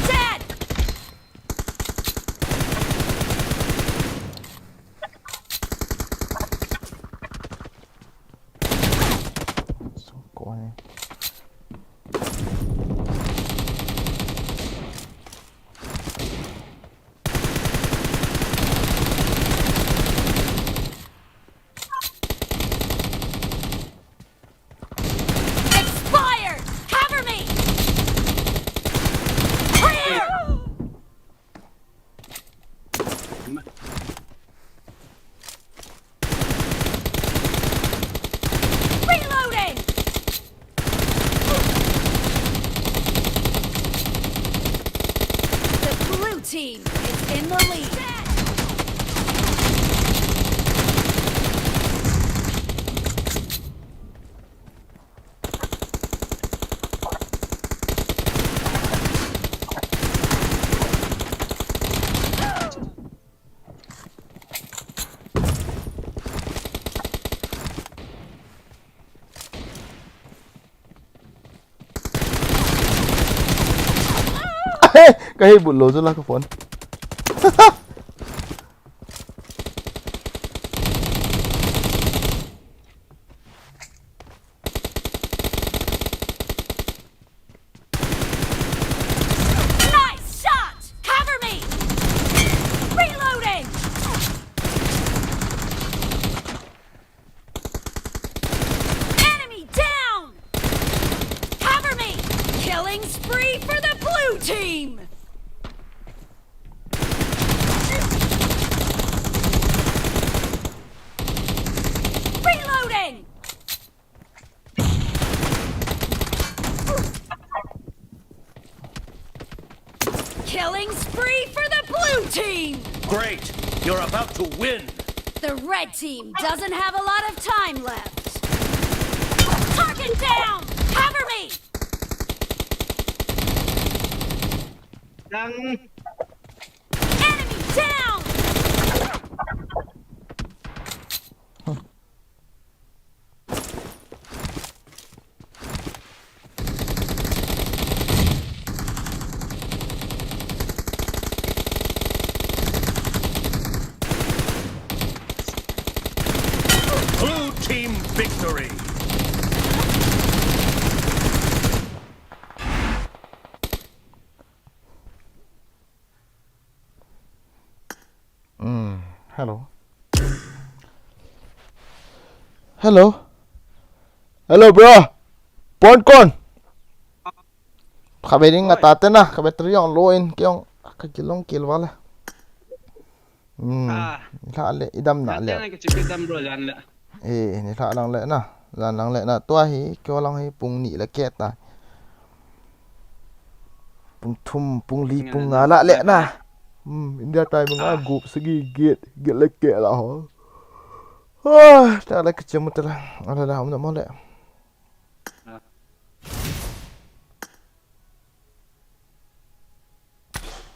Dead! Sungko ni. He, ka hei but lou chu la ka phone. Nice shot! Cover me! Reloading! Enemy down! Cover me! Killing spree for the blue team! Reloading! Killing spree for the blue team! Great! You're about to win! The red team doesn't have a lot of time left. Target down! Cover me! Dang. Enemy down! Blue team victory! Hmm, hello. Hello. Hello, bro. Pon kon. Khabe ding ata te na, khabe triong lo in, kiong, kakilong kilwala. Hmm. Ah. Nilhah le, idam na le. Ate na kichiki dam bro jan le. Eh, nilhah lang le na. Jan lang le na. Tua hi, kio lang hi, pung ni le ke ta. Pung thum, pung li, pung nga la le na. Hmm, India time nga gup sagi get, get le ke la ho. Ah, ta le kichemu ta la. Ala la, um na mo le. Ah.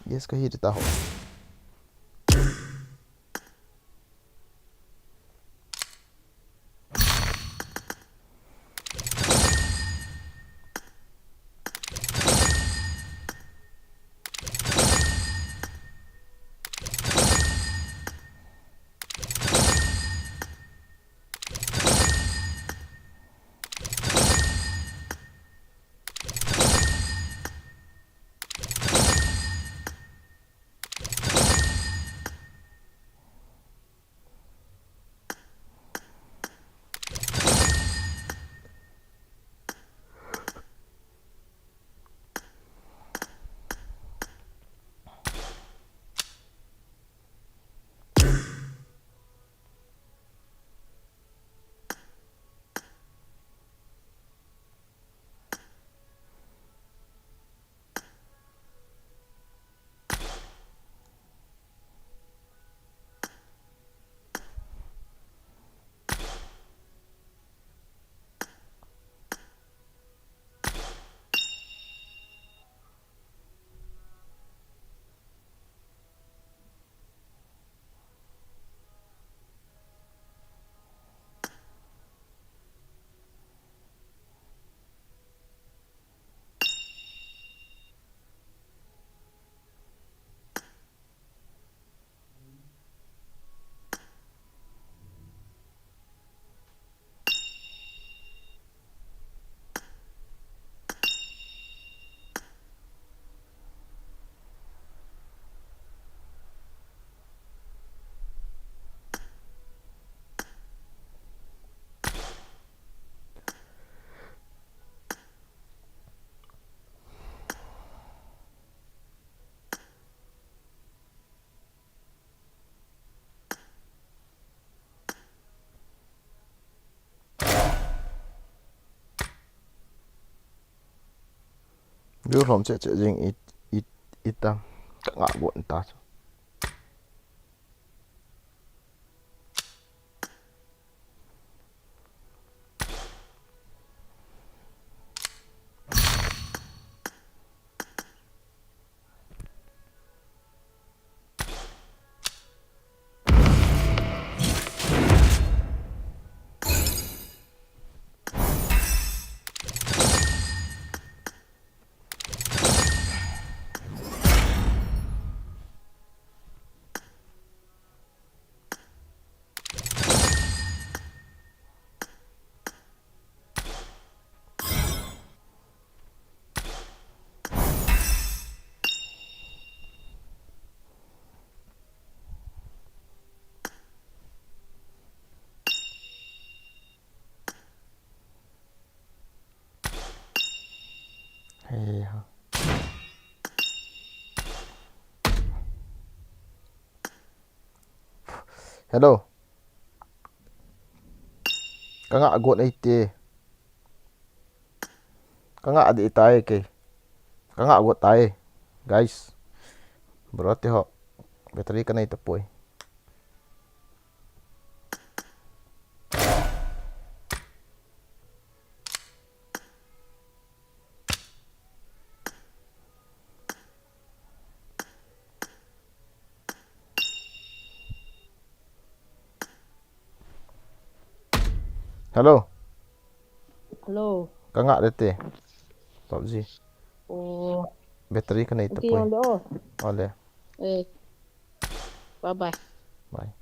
Yes, kahi ta ho. View lhom cheh cheh jing i, i, i tam. Ka ngah got ta chu. Hello. Ka ngah got ei te. Ka ngah deh tai kei. Ka ngah got tai. Guys. Bro te ho. Battery ka nei tapoi. Hello. Hello. Ka ngah deh te. PUBG. Oh. Battery ka nei tapoi. Ole. Eh. Bye bye. Bye.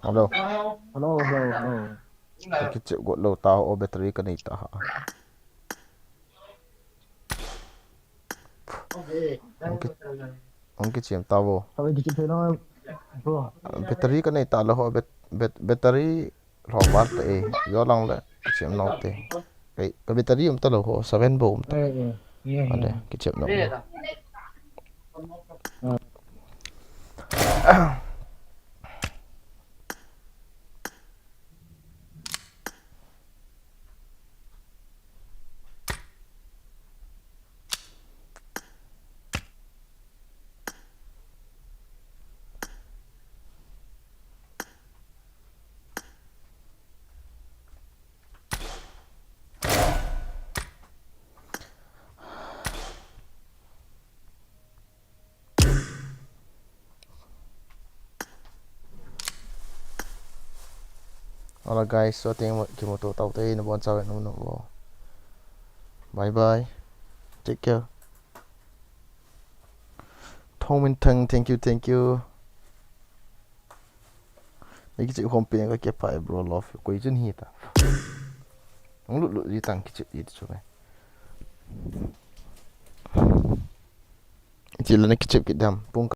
Hello. Hello, hello, hello. Kichep got lou ta ho, battery ka nei ta ha. Hung ki, hung kichem ta vo. Battery ka nei ta lou ho, bat, bat, battery lou val ta e. Jo lang le kichem nau te. Ka battery um ta lou ho, seven bou um ta. Ale, kichem nau. Hola guys, so teng kimuto tau te, nabon chau nom nom vo. Bye bye. Take care. Thongminthang, thank you, thank you. Nei kichep khom pen ka kipah e bro, love. Koi chun hita. Nung lut lut ji tang kichep ji chu me. Chila na kichep kit dam. Pung